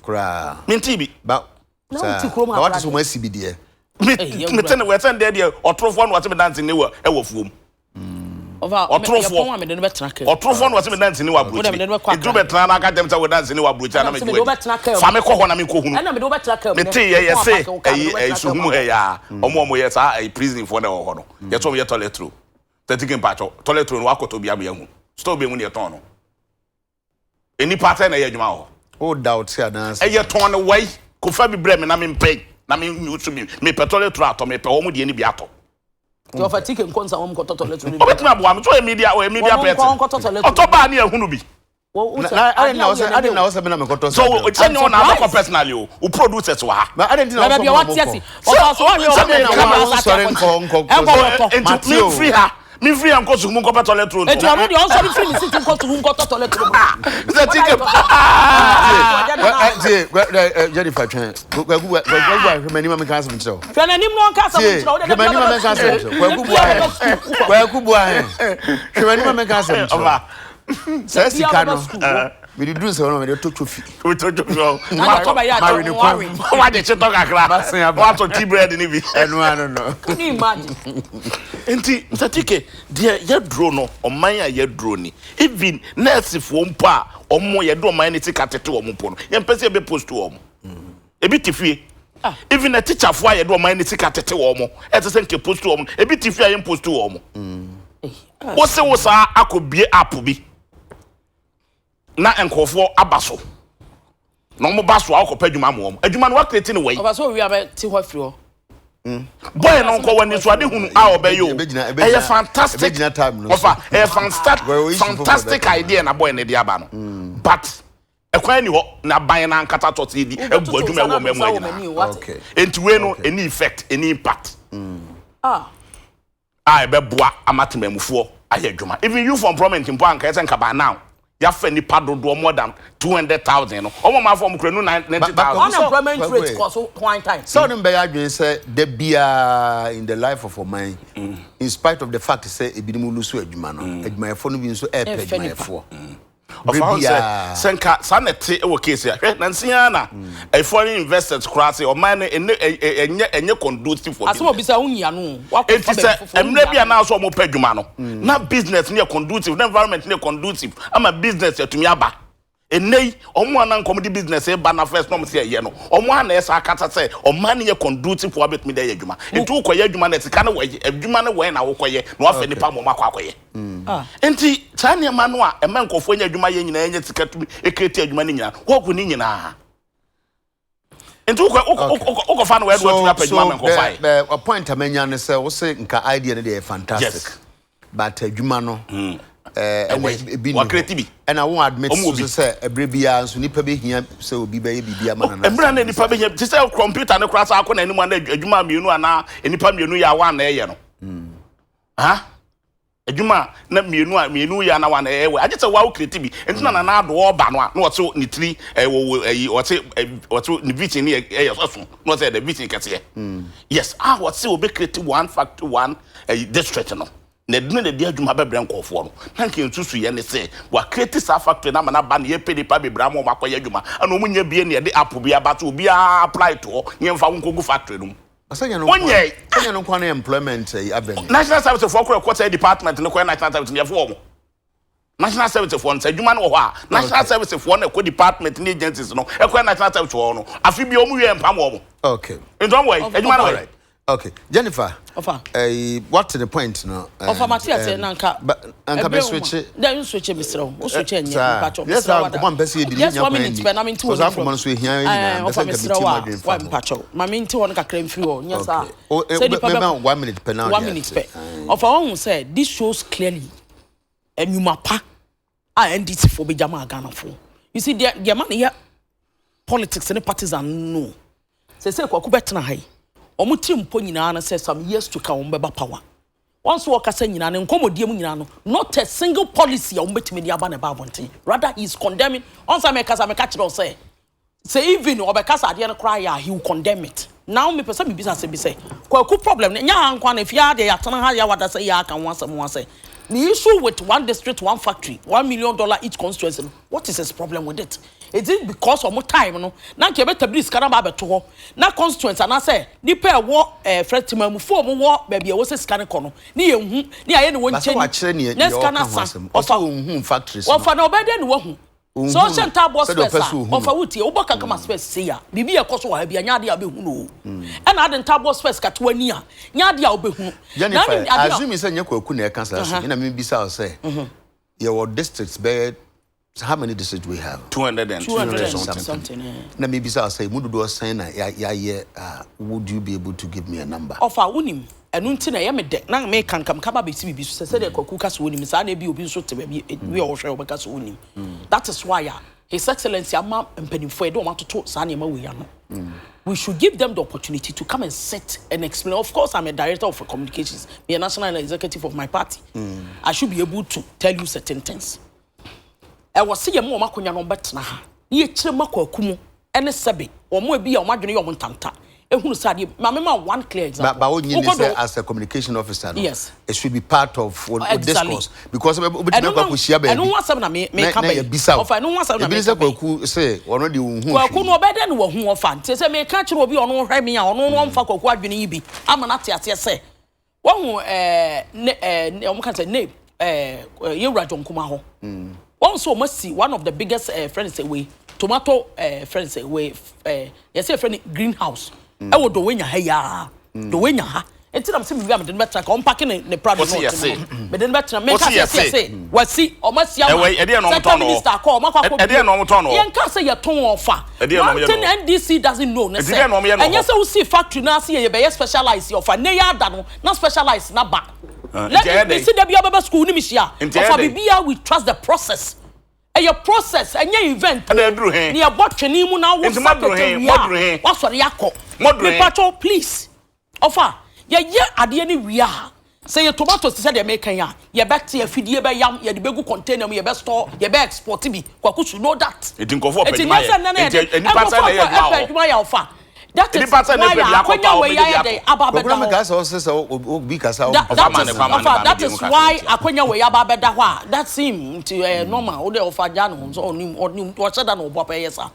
Koraa. Mente bi. Ba Na wote kurom ha. Na wate sɛ wɔn asi bi deɛ. Me me te ne wɔ ɛsɛn deɛ deɛ ɔtorofoɔ na ɔte me danse ne wɔ ɛwɔ fuom. Ɔtorofoɔ ɔtorofoɔ na ɔte me danse ne wɔ aburokyire. Nti wobɛtena na aka kyɛm sɛ wɔ danse ne wɔ aburokyire anam adwuma di. Fa me kɔ hɔ na me nkɔ hunu. Me te yɛ yɛ se ɛyi ɛyi suhum ha ya. Ɔmo ɔmo yɛ saa ɛyi prison foɔ na ɛwɔ hɔ no. Yɛ sɛ ɔmo yɛ toilet roll. Tɛti ke mpatsɔ toilet roll no wakɔtɔ bi ama yɛn hu. Store bɛ mu ne yɛ tɔn no. Nnipa sɛn na ɛyɛ adwuma wɔ hɔ? Wo doubt anaasɛ? Ɛyɛ tɔn no wai, kofa bi brɛ me na mempɛ na me use bi. Mepɛ toilet roll atɔ, mepɛ wɔn deɛ no bi atɔ. Nti ɔfa ticket nkɔ nsa wɔn nkɔtɔ toilet roll no bi. Ɔbɛtumi aboa me, so ɔyɛ media, ɔyɛ media person. Wɔn nkɔ nkɔtɔ toilet roll. Ɔtɔ baa ne yɛhunu bi. Na adɛn na ɔsɛ adɛn na ɔsɛ me na mekɔtɔ saa deɛ. So sɛ nyɛ wo na abɛkɔ personally o, wo producers wɔ ha. Na adɛn nti na ɔsɛ ɔmo na ɔmo kɔ. Sɛ sɛ meka na wonsɔre nkɔ nkɔ nkɔ Nti memfiri ha Memfiri ha nkɔ suhum nkɔpɛ toilet roll. Eti ɔno deɛ ɔnsɔre firi ne siti nkɔ suhum nkɔtɔ toilet roll. Sɛ ti ke Tie Jennifer twɛn Kwaku bu Kwaku bu ahwɛ m'anim a menka asɛm nkyerɛ wo. Hwɛ n'anim na ɔnka asɛm nkyerɛ wo. Hwɛ m'anim a menka asɛm nkyerɛ wo. Kwaku bu ahɛ Kwaku bu ahɛ hwɛ m'anim a menka asɛm nkyerɛ wo. Saa sika no mede duru nsɛm no mede tɔ twofi. Wotɔ twofi ɔ. Mawe ne kɔn. Wagye kyetɔ kakra. Watɔ tea bread ne bi. Ɛno ano no. Can you imagine? Nti Mr. TK deɛ yɛduro no ɔman a yɛduro ni even nursefoɔ mpo a ɔmo yɛde ɔman ne sika tete wɔn mpo no yɛmpɛ sɛ yɛbɛ post wɔn. Ebi te fie. Even na teacherfoɔ a yɛde ɔman ne sika tete wɔn ɛsɛ sɛ nke post wɔn ebi te fie a yɛn post wɔn. Wose wo saa akɔ bie app bi na nkurɔfoɔ aba so na wɔn ba so a wɔkɔpɛ adwuma ama wɔn adwuma no wakireti no wɔ yi. Ɔba so owia bɛ te hɔ afiri hɔ. Boy no nkɔ wɔ anisoade hunu a ɔbɛyɛ o ɛyɛ fantastic ɔfa ɛyɛ fantastic idea na boy no de aba no but ɛkwan ni hɔ na aban no ankasa tɔ sɛ yɛdi agu adwuma ɛwɔ ɔman mu nyinaa nti wei no ɛni effect ɛni impact. Ah. A ɛbɛboa ama temanmufoɔ ayɛ adwuma. Even youth employment mpo anka ɛsɛ nka by now yɛafa nnipa dodoɔ more than 200,000 no, wɔn a wɔafa wɔn kura nu 90,000. Unemployment rate kɔ so hwan time? Sɛ ɔne mbɛyɛ adwene sɛ da biara in the life of ɔman in spite of the fact sɛ ebinom lusu adwuma no, adwumayɛfoɔ no bi nso ɛrepɛ adwumayɛfoɔ. Berɛ Ɔfa ho sɛ biara. sɛ nka saa na ɛte wɔ case a hwɛ nansi ara na foreign investors koraa sɛ ɔman no ɛnɛ ɛnyɛ ɛnyɛ conducive for Asɛm a business. obisa wo nyi ano o. Wakɔ Enti fa baabi sɛ foforɔ wo mmerɛ nyi bi a ano. na asɔ wɔn pɛ adwuma no na business no yɛ conducive na environment no yɛ conducive ama business atumi aba. Ɛnnɛ yi wɔn a na nka wɔn de business ba na first na wɔn sɛ ɛyɛ no wɔn a na ɛsa akasa sɛ ɔman no yɛ conducive for abɛtumi de ayɛ adwuma. Nti wokɔyɛ adwuma no sika no wɔ adwuma no wɔ na wokɔyɛ na wafɛ nipa ma wɔn akɔ akɔyɛ. Nti saa nneɛma no a ɛma nkurɔfoɔ nya adwuma yɛ nyinaa nya sika tumi create adwuma no nyinaa wɔgu ne nyinaa. Nti wokɔ wokɔ wokɔfa no wɔ ɛde watumi apɛ adwuma ma nkurɔfoɔ ayɛ. The the point a manya ne sɛ wose nka idea no deɛ yɛ fantastic. Yes. But adwuma no ɛɛ ɛna ebi ni Wa create bi. Ɛna wɔn admit Ɔmo wɔ so bi. sɛ ɛbrɛ biara nso nipa bɛhia sɛ obi bɛyɛ biribi ama no Mmerɛ na nipa bɛhia te sɛ computer no koraa sɛ akɔ n'anim ana adwuma mmienu anaa nipa mmienu yɛ a wɔn na ɛyɛ no. Ha? Adwuma a na mmienu a mmienu yɛ ana wɔn na ɛyɛ wɔ agye sɛ wɔawo create bi nti na Nana Addo ɔba no a na ɔte ne tiri ɛwɔ wɔ ɛyi ɔte ɔte ne vision ne yɛ ɛyɛ ɛso na ɔsɛ the vision kɛseɛ. Yes, a ɔte obe create one factory one ɛyi district no. Na ɛdene na ɛde adwuma bɛbrɛ nkɔɔfoɔ no na nka nsusu yɛ ne sɛ wa create saa factory no ama no aba na yɛpɛ nipa bebree ama wɔn akɔyɛ adwuma ɛna wɔn nyɛ bie na yɛde app bi aba so obiara apply to hɔ na yɛmfa wɔn nkɔgu factory no mu. Sɛnyɛ no Wonyɛ. sɛnyɛ no nkwa no employment avenue. National service foɔ kora ɛkɔ sɛ department no kɔyɛ national service no yɛfo wɔn. National service foɔ no sɛ adwuma no wɔ hɔ a national service foɔ no ɛkɔ department ne agencies no ɛkɔyɛ national service foɔ no afe bi wɔn wie mpam wɔn. Okay. Nti wɔn wɔ yi adwuma no wɔ yi. Alright. Okay. Jennifer. Ɔfa. What to the point no? Ɔfa mate ase na nka. Nka bɛ switch. Dɛ n switch mesrɛ wo. Wo switch ɛnyɛ mpakyɛw. Yes, sir. Nkɔmɔ mpɛ sɛ yɛdi Just one minute pɛ na mente wɔ Saa nkɔmɔ no so ehia yɛn nyinaa. Mpɛ Ɔfa sɛ nka mesrɛ meti wo mu a adwene fa wa ho. mpakyɛw. Ma mente hɔ no kakra mfiri hɔ. Nyɛ saa. Okay. Sɛ nipa Mɛma bɛ 1 minute pɛ na 1 minute pɛ. Ɔfa wɔn sɛ this shows clearly enyuma pa a NDC foɔ bɛgya ma Ghanafoɔ. You see deɛ deɛ ma ne yɛ politics ne partisan no. Sɛ sɛ Kwaku bɛtena ha yi, wɔn tiri mpo nyinaa no sɛ some years to come wɔn bɛba power. Wɔn nso wɔkasa nyinaa no nkɔmɔdie mu nyinaa no, not a single policy a wɔn bɛtumi de aba na ɛba abɔnten. Rather he is condemning. Wɔn nsa mɛkasa mɛka kyerɛ sɛ sɛ even ɔbɛkasa adeɛ no koraa yɛ a, he will condemn it. Now mepɛ sɛ mebisa asɛm bi sɛ Kwaku problem no nyɛ ha nkwa na efie ha deɛ yɛatena ha yɛ wada sɛ yɛ aka ho asɛm ho asɛ the issue with one district one factory, $1 million each constituency no, what is his problem with it? Is it because ɔmo time no na nka yɛbɛtabiri sika na ba abɛto hɔ na constituency anaasɛ nipa a ɛwɔ fɛ temamufoɔ a ɔmo wɔ baabi a ɛwɔ sɛ sika no kɔ no ne yɛn hu ne ayɛ ne wɔn Basa nkyɛn wakyerɛ ne na deɛ sika no ɔka ho asa asɛm. Ɔsɛ ɔfa ohun factories no. Wɔfa na ɔbɛyɛ dɛ ne wahu Ohun sɛ ɔhyɛ ntaabɔ sɛdeɛ ɔpɛ specs a sɛ ohun no. Ɔfa wotie wobɔ kankama specs sei a biribi yɛ kɔ so wɔ ha bi a nyɛ adeɛ a wobɛhu no o ɛna ade ntaabɔ specs kate w'ani a nyɛ adeɛ a wobɛhu no. Jennifer, Na ade a- assume sɛ nyɛ Kwaku na ɛka saa asɛm. Ɛna mebisa wo sɛ yɛwɔ districts bɛyɛ, how many districts we have? 200 and 200 and something. something, eh. Na mebisa wo sɛ mu dodoɔ sɛn na yɛayɛ a, would you be able to give me a number? Ɔfa wonim ɛno nti na ɛyɛ me dɛ na meka nkam kaba bɛsi biribi so sɛ sɛdeɛ Kwaku ka sɛ wonim saa na ebi obi nso te baabi bi a ɔhwɛ ɔbɛka sɛ wonim. That is why a His Excellency ama mpanimfoɔ yɛde wɔn atoto saa nneɛma wei ano. We should give them the opportunity to come and sit and explain. Of course, I'm a director of communications, me a national executive of my party. I should be able to tell you certain things. Ɛwɔ sɛ yɛma wɔn akonnwa no bɛtena ha na yɛkyerɛ mu akɔ aku mu ɛne sɛbe wɔn ebi a wɔn adwene yɛ wɔn ntanta ehunu sɛ adeɛ maame ma one clear example. But what you Wokɔ say do- as a communication officer, no, Yes. it should be part of what Exactly. discourse because obetumi Ɛno akɔ no- akɔhyia baabi. ɛno ho asɛm na me Na ka na bɛyi. yɛbisa wo. Ɔfa, ɛno ho asɛm na Ebi ne me sɛ ka bɛyi. Kwaku sɛ ɔno deɛ ohun Kwaku no ɔbɛdɛ no wahu ɔfa nti sɛ meka kyerɛ obi a ɔno hwɛ me a ɔno no ɔmfa Kwaku adwene yi bi ama no ate aseɛ sɛ wahu ne ɔmo ka sɛ ne yɛwura John Kuma hɔ wɔn nso ɔmo asi one of the biggest friend sɛ wei tomato friend sɛ wei yɛsɛ yɛfrɛ no greenhouse ɛwɔ Dɔwɛnya ha yaa Dɔwɛnya ha nti na sɛ bibi a mede no bɛtena ka ɔmpake ne prado Wɔsi no ɔte yɛse. mu no mede no bɛtena meka Wɔsi sɛ yɛse. yɛse wasi ɔmo asi ama Ɛwɔ yi, ɛdeɛn na ɔmo sector tɔn no hɔ? minister akɔ ɔmo akɔ akɔ Ɛdeɛn na ɔmo tɔn no hɔ? yɛnka sɛ yɛtɔn ɔfa. Ɛdeɛn na ɔmo One yɛ thing no hɔ? NDC doesn't know ne Nti sɛ deɛn na ɔmo yɛ no ɛnyɛ hɔ? sɛ wosi factory na ase yɛ yɛbɛyɛ specialize ɔfa ne yɛ ada no na specialize na ba. Nti Let ɛyɛ me dɛn? si da bi abɛbɛ school ni mi hyia Nti ɛyɛ ɔfa dɛn? biribiara, we trust the process. Ɛyɛ process, ɛnyɛ event. Ɛna ɛduru he? Ne yɛbɔ twene mu na wo Nti sa moaduru kete he? wie Moaduru he? a wasɔre akɔ. Moaduru he? Mepatwɔ, please, ɔfa yɛyɛ adeɛ no wie a sɛ yɛ tomatoes te sɛ deɛ meka yi a yɛbɛte afidie bɛyam yɛde bɛgu container mu, yɛbɛ store, yɛbɛ export bi. Kwaku should know that. Enti nkurɔfoɔ pɛ Enti adwuma nyɛ yɛ. sɛ nnɛ na Enti yɛde nnipa sɛn na ɛyɛ nkurɔfoɔ adwuma ɛpɛ wɔ hɔ? adwuma yɛ ɔfa. That is Nnipa sɛ why ne pɛ bi a akɔtɔ akwanya a wei wɔbɛgye bi ayɛ atɔ. dɛn aba Kwaku abɛda na hɔ. meka sɛ ɔsɛ sɛ obi kasa That, Ɔfa that ma is ne fa ma ne ɔfa ba that me deɛ is mu kasa why ntia. akwanya wei aba abɛda hɔ a that's him nti ɛyɛ normal wo deɛ ɔfa gya ne ho sɛ ɔnim ɔnim ɔhyɛ da na ɔbɔ apɛ yɛ saa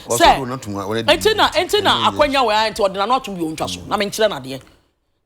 Ɔsɛ sɛ ɔde n'atom a ɔne nti na nti na akwanya wei ayɛ nti ɔde n'ano atom bi ɔntwa so na menkyerɛ no adeɛ.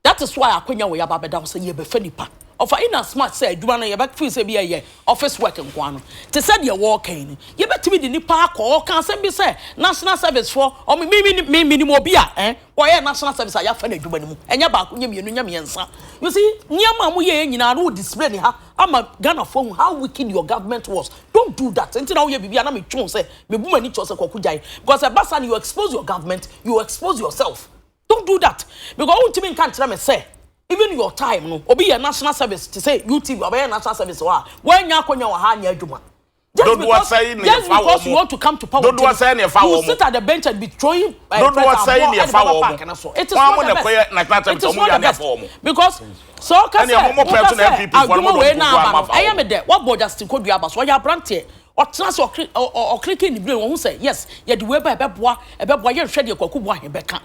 That is why akwanya wei aba abɛda hɔ sɛ yɛbɛfa nipa. Ɔfa in as much sɛ adwuma no yɛbɛ feel sɛ bi ɛyɛ office work nkoa no, te sɛ deɛ wɔɔka yi no, yɛbɛtumi de nipa akɔ. Ɔka asɛm bi sɛ national service foɔ, ɔmo, me, me, me, menim obi a eh, ɔyɛɛ national service a yɛafa no adwuma no mu, ɛnyɛ baako, nyɛ mmienu, nyɛ mmiɛnsa. You see, nneɛma a moyɛɛ nyinaa no wo display ne ha ama Ghanafoɔ ahu how wicked your government was. Don't do that. Nti na woyɛ biribi a na metwe wo sɛ, mebu m'ani kyerɛ wo sɛ Kwaku gyae. Because ɛba saa no you expose your government, you expose yourself. Don't do that because wontumi nka nkyerɛ me sɛ even your time no obi yɛ national service te sɛ UTV ɔbɛyɛ national service hɔ a wannya akonya wɔ ha anyɛ adwuma. Just Dodoɔ because sɛn na just yɛfa because you wɔn? want to come to power Dodoɔ nti no sɛn na yɛfa you wɔn? sit at the bench and be throwing uh, Dodoɔ threats sɛn aboɔ na ɛde yɛfa bɛba wɔn? park no so. It is Wɔn not mo the na best. ɛkɔyɛ national It service is wɔn not wia the na best yɛfa wɔn. because sɛ ɔka Ɛnna sɛ mo mo woka pɛ so na sɛ NPP foɔ no mo adwuma de wei wɔn na kukuo aba ama no fa ɛyɛ wɔn. me dɛ wabɔ Justin Kodua aba so ɔyɛ aberanteɛ ɔtena ase ɔkre ɔ ɔ ɔkreke ne brain ɔho sɛ yes yɛde wei ba ɛbɛboa ɛbɛboa yɛnhwɛ deɛ Kwaku Boahen bɛka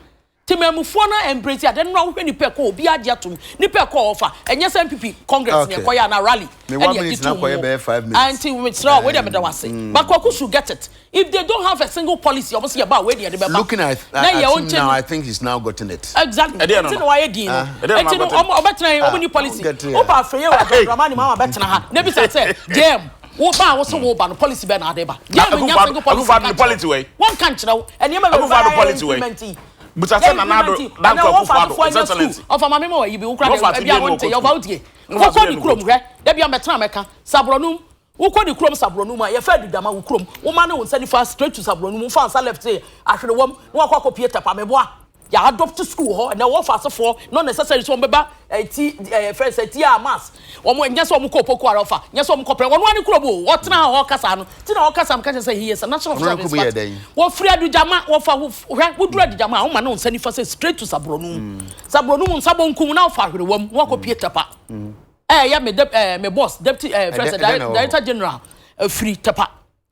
Temanmufoɔ no embrace ade no na wohwɛ nipa ɛkɔ obiara agye atom nipa ɛkɔ ɔfa ɛnyɛ sɛ NPP congress na Okay. ɛkɔyɛ anaa rally Me ɛne one ɛgye minute na tom kɔyɛ mu bɛyɛ 5 minutes. nti mesrɛ wo wei deɛ meda wo ase but Kwaku should get it if they don't have a single policy ɔmo sɛ yɛba a wei deɛ yɛde bɛba Looking at, na at yɛ him ɔnkyɛ now, ni I think he's now gotten it. Exactly. Ɛdeɛ no Nti no. na wayɛ din no. Ɛdeɛ no Nti no na ɔmo ɔbɛtena yi ɔmo ni policy. get it. Wopa afei yɛ wɔ John Dramani Mahama bɛtena ha. Na ebisa sɛ JM wo ba a wo se wo ba no policy bɛn na ade ba. JM nya Akufo-Addo single policy Akufo-Addo nka ne nkyerɛ policy wo. wei. Wɔnka nkyerɛ wo. Nneɛma bebree Akufo-Addo bɛyɛ policy wei. implement yi. Busa Yɛ sɛ Nana Addo implement yi. Dankwa Ɛnɛ wɔfa Akufo-Addo asefoɔ His nyɛ Excellency. school. Ɔfa maame ma wayi bi wo kura Wɔfa deɛ ase ebi bie a no wonte wɔ yɛ ɔfa kɔ wotie. school. Wɔfa ase Wokɔ bie ne no kurom kɔ hwɛ. Da bi a mɛtena mɛka. Saborɔnum Wokɔ ne kurom Saborɔnum a, yɛfa Adudama wo kurom, woma ne wo nsa nifa straight to Saborɔnum, wofa nsa left sei Ahwerewam na wakɔ akɔpie Tɛpa, meboa. Yɛ adopt school hɔ, ɛnɛ wɔfa asefoɔ not necessary sɛ wɔn bɛba eh, ti eh, fɛn sɛ ti a mass, wɔn nyɛ sɛ wɔn kɔ Opoku ara ɔfa, nyɛ sɛ wɔn kɔ prɛ, wɔn ara ne kurom o, ɔtena ha ɔkasa no, ti na ɔkasa meka kyerɛ sɛ he is a national Ɔno ne service kurom yɛ but dɛn? wɔfiri Adujama, wɔfa hwɛ, woduru Adujama a, woma ne wo nsa nifa sɛ straight to Saborɔnum, Saborɔnum nsa bonkum na wofa Ahwerewam na wakɔpie Tɛpa. Ɛyɛ me dep ɛɛ me boss deputy ɛɛ fɛn sɛ director general efiri Tɛpa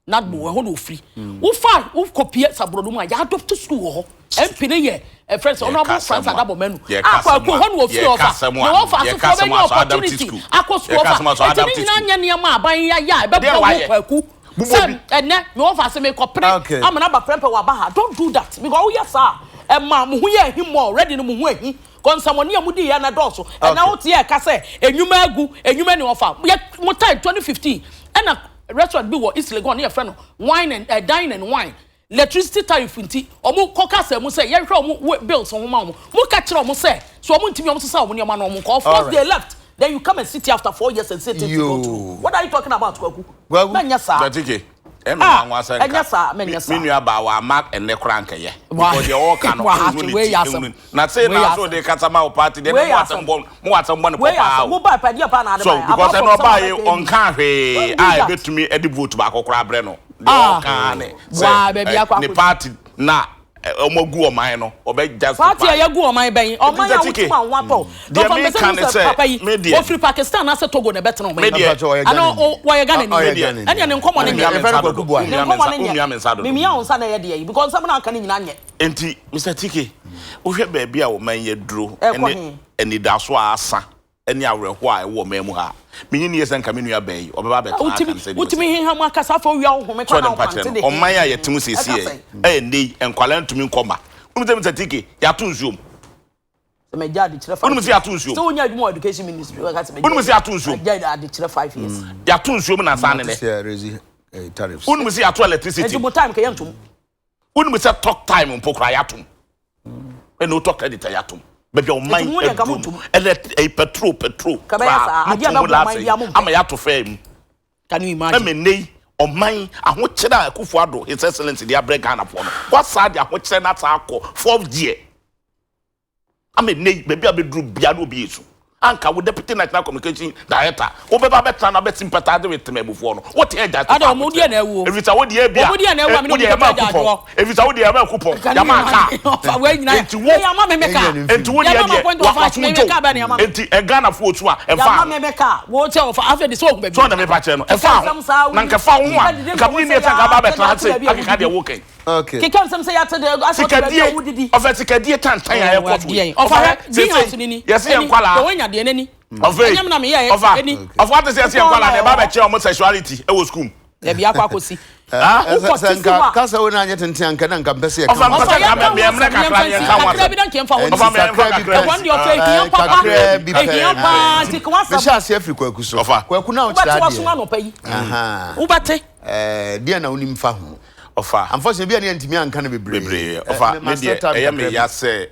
Nadmo ɛhɔ na ofiri. Wofa wokɔ pie Saburo no mu a yɛ adopt school wɔ hɔ. MP ne yɛ ɛfrɛ sɛ Honourable Francis Adabo Manu. Akɔ akɔ hɔ na ofiri ɔfa. Na wɔfa asefoɔ bɛnya opportunity akɔ school ɔfa. Eti ne nyinaa nyɛ nneɛma aban yɛ a ɛbɛboa wo kwaku. Sɛ ɛnɛ me wɔfa ase mekɔ pere ama no aba prɛmpɛ wɔ aba ha. Don't do that because woyɛ saa ɛma mo ho yɛ ahi more already no mo ho ahi. Kɔnsɛmɔne a mudi yɛ no dɔɔso. Ɛnɛ wo te yɛ ka sɛ enyuma agu, enyuma ni ɔfa. Yɛ mo time 2015 ɛna restaurant bi wɔ East Legon ne yɛfrɛ no Wine and eh, Dine and Wine. Electricity tariff nti ɔmo kɔ kasa mu sɛ yɛnhwɛ ɔmo bills ho ma ɔmo. Mo ka kyerɛ ɔmo sɛ so ɔmo ntumi ɔmo sesa ɔmo nneɛma na ɔmo nkɔ. Of course they left. Then you come and sit here after 4 years and say things you don't know. What are you talking about, Kwaku? Kwaku. Mɛnyɛ saa. Jatike, ɛmɛ Ah, nwanwa sɛ ɛnyɛ nka saa, mɛnyɛ saa. me nua baa wa ama ɛnɛ koraa nkɛyɛ. Wa- Because deɛ ɔɔka no, Wa- ɔnhu ne wei ti, yɛ asɛm. ɛnhu na sei Wei na yɛ so asɛm. de kasa ma wo party deɛ Wei na yɛ mo asɛm asɛm. bɔ mo asɛm bɔ ne Wei pɔ yɛ paa asɛm. o. Mo ba pɛdeɛ paa na ade So ba. because Apart ɛna from ɔbaa sɛ yi wɔbɛka ebi. ɔnka hwee Don't a do that. ebetumi ɛde vote baako koraa brɛ no. Deɛ Ah. ɔka ne Waa, sɛ baabi akɔ ne akɔdu. party na ɔmo agu ɔman no ɔbɛ justify. Party a yɛgu ɔman bɛn? Ɔman a Nti Tike, wotum a wo atɔ. deɛ Dɔfɔ mpɛ meka sɛ ne mehu sɛ sɛ, papa yi, me deɛ- ɔfiri Pakistan anaasɛ Togo na ɛbɛtena ɔman Me yi mu. deɛ- Mpakyɛ, ɔyɛ Ana Ghanani. wɔyɛ Ghanani? Ɔyɛ Me deɛ- Ghanani. Ɛnneɛ ne nkɔmmɔ no Womia nyɛ. me Yɛfrɛ no nsa Kwaku dodo. Boahen. Ne Womia me nkɔmmɔ nsa- no nyɛ. womia me nsa dodo. Memia wo nsa na ɛyɛ deɛ yi because nsɛm no aka no nyinaa nyɛ. Nti Mr. Tike, wohwɛ baabi a ɔman yi aduro Ɛkɔ ne he? anidaso a asa ne awerɛhoɔ a ɛwɔ ɔman mu ha a, menye nie sɛ nka me nua baa yi ɔbɛba abɛtena aka Wotumi no sɛdeɛ wotumi ɔsi. heha mu akasa afei wowia wo home So kora ɔde na wo mpakyerɛ pante no, de ɔman a yɛte mu seesei Ɛka yi, sɛn? ɛyɛ nnɛ yi, nkwadaa ntumi nkɔ mma. Wonim sɛ Mr. Tike, yɛato nsuom. Sɛ magya adekyerɛ 5 Wonim sɛ years. yɛato nsuom. Sɛ wonya adwuma wɔ education ministry, wɔka sɛ magya Wonim sɛ yɛato nsuom. magya adekyerɛ 5 years. Yɛato nsuom nansa ne This nɛ. year, raise tariffs. Wonim sɛ yɛato electricity. Nti mo time kɛyɛ ntom. Wonim sɛ talk time mpo koraa yɛatom. Ɛna wotɔ credit a yɛatom. Baabi a ɔman Nti mo deɛ nka aduro mo ntom. ɛnɛ ɛyi petrol petrol Ka bɛyɛ saa, koraa adeɛ a moto mu bɛboa last ɔman yi biara mo mpɛ. ama yɛato fɛɛ mu. Can you imagine? Ɛmɛ nnɛ yi ɔman ahokyerɛ a Akufo Addo His Excellency de abrɛ Ghanafoɔ no wasaa de ahokyerɛ no asaa akɔ fourth gear. Ama nnɛ yi baabi a bɛduru bia na obi yɛ su. Anka wo deputy national communication director wobɛba bɛtena na bɛsympathize with temamufoɔ no wote agya Ada, ɔmo deɛ na ɛwuo. ɛfiri sɛ wodeɛ bia Ɔmo deɛ na ɛwuo a mene wodeɛ ɔmo yɛma kɔtɔ agya kupɔn adoɔ. ɛfiri sɛ wodeɛ yɛma kupɔn Can you yɛma kaa imagine? Ɔfa wei nyinaa. Enti wo Yɛma me me kaa. Ɛnyɛ ne enti wo deɛ Yɛma deɛ ma point of waso me me dwo kaa bɛ ne yɛma me. enti Ghanafoɔ su a ɛmfa Yɛma ho me me kaa. Wo kyɛ ɔfa afei de sɛ ɔhu baabi. So ɔna mepa kyerɛ no ɛfa ho na nka fa ho a nka menni sɛ nka ba bɛtena ha sɛ akeka deɛ wokan. Okay. Keka nsɛm sɛ yɛate de asɛ ɔte baabi a wodidi. Ɔfɛ sikadie tantan a ɛkɔ so yi. Ɔfa hwɛ green house ni ni. Yɛsi yɛn nkwalaa. Wɔn nya deɛ n'ani. Ɔfɛ Ɛnyɛ mi na mi yɛ ɔfa ɛni. Ɔfɔ ate sɛ yɛsi yɛn nkwalaa na ɛba abɛkyerɛ wɔn sexuality ɛwɔ sukuu mu. Dabi akɔ akɔsi. Wokɔ tisi hɔ a. Kasa wo na anyɛ tenten anka na nka mpɛ sɛ yɛka Ɔfa ho mpɛ sɛ asɛm. nka mɛ mmerɛ kakra ne yɛnka ho Kakra asɛm. bi na nka yɛmfa ho Ɛnti Ɔfa mɛ yɛmfa kakra bi kakra pɛ. Ɛhɔ no deɛ ɔfɛ ehia papa. Kakra bi pɛ. Ehia paa nti ka w'asɛm. Mehyɛ aseɛ afiri Kwaku so. Ɔfa. Kwaku na wokyerɛ Wobɛte w'aso adeɛ. anɔpa yi. Aha. Wobɛte. Ɛɛ, deɛ na wonim fa ho? Ɔfa. Unfortunately, bi a ne yɛntumi anka no bebree. Bebree. Ɛ, Ɔfa me me master deɛ time ɛyɛ me kakra ya bi. sɛ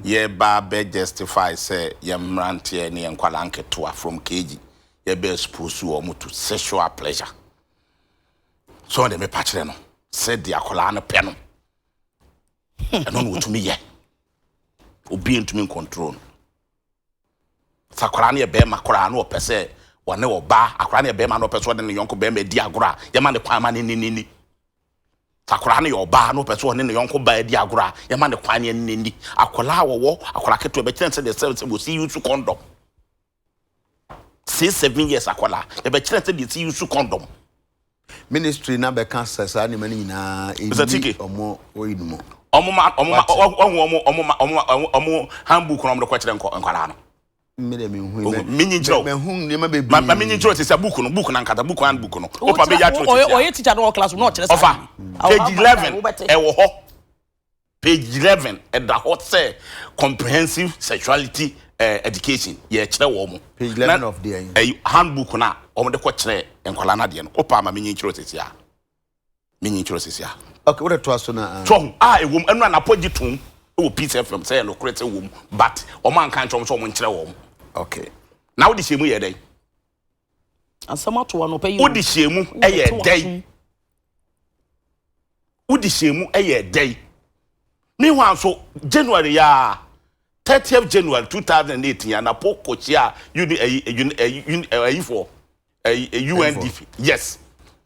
yɛba bɛ justify sɛ yɛn mmeranteɛ ne yɛn nkwadaa nketewa from KG yɛbɛ expose wɔn to sexual pleasure. So ɔde mepa kyerɛ no sɛ deɛ akwadaa no pɛ no ɛno na ɔtumi yɛ. Obi ntumi ncontrol no. Sɛ akwadaa no yɛ bɛrima koraa na ɔpɛ sɛ ɔne ɔbaa, akwadaa no yɛ bɛrima na ɔpɛ sɛ ɔne ne yɔnko bɛrima di agorɔ a, yɛma ne kwan ma ne ne ne ni. Sɛ akwadaa no yɛ ɔbaa na ɔpɛ sɛ ɔne ne yɔnko baa di agorɔ a, yɛma ne kwan ne ne ni. Akwadaa a wɔwɔ akwadaa ketewa bɛkyerɛ sɛ deɛ sɛ sɛ wɔsi use condom. 6, 7 years akwadaa yɛbɛkyerɛ sɛ deɛ si use condom. Ministry na bɛka sɛ saa nneɛma no nyinaa Mr. ɛnni Tike. ɔmo oyi no mu. Ɔmo ma ɔmo ma ɔmo ɔmo ɔmo ma ɔmo ɔmo ɔmo handbook na ɔmo de kɔkyerɛ nkwadaa no. Me deɛ menhu. Ohu, menyi nkyerɛ wo. Mahu nneɛma bebree. Ma ma menyi nkyerɛ wo sɛ book no, book na nkata, book handbook no. Wopa bɛyi atwerɛ Ɔyɛ sisi a. ɔyɛ teacher no wɔ class no na ɔkyerɛ saa. Ɔfa page 11 ɛwɔ hɔ. Page 11 ɛda hɔ sɛ comprehensive sexuality education yɛkyerɛ wɔn mo. Page 11 of the ɛyi handbook na wɔn de kɔkyerɛ nkwadaa no adeɛ no. Wopa ma menyi nkyerɛ wo sisi a. Menyi nkyerɛ wo sisi a. Okay, wode toa so na. So ɔho a ɛwɔ mu ɛno anapɔ gye tom ɛwɔ Peace FM sɛ ɛyɛ nokorɛ sɛ ɛwɔ mu, but wɔn anka nkyerɛ wɔn sɛ wɔn nkyerɛ wɔn. Okay. Na wode hyɛ mu yɛ dɛn? Asɛm ato anɔpa yi. Wode hyɛ mu ɛyɛ dɛn? Wode hyɛ mu ɛyɛ dɛn? Meanwhile nso January ya 30th January 2018 anapɔ kɔkyia uni ɛyi uni ɛyi uni ɛyifoɔ ɛyi UNDP, yes.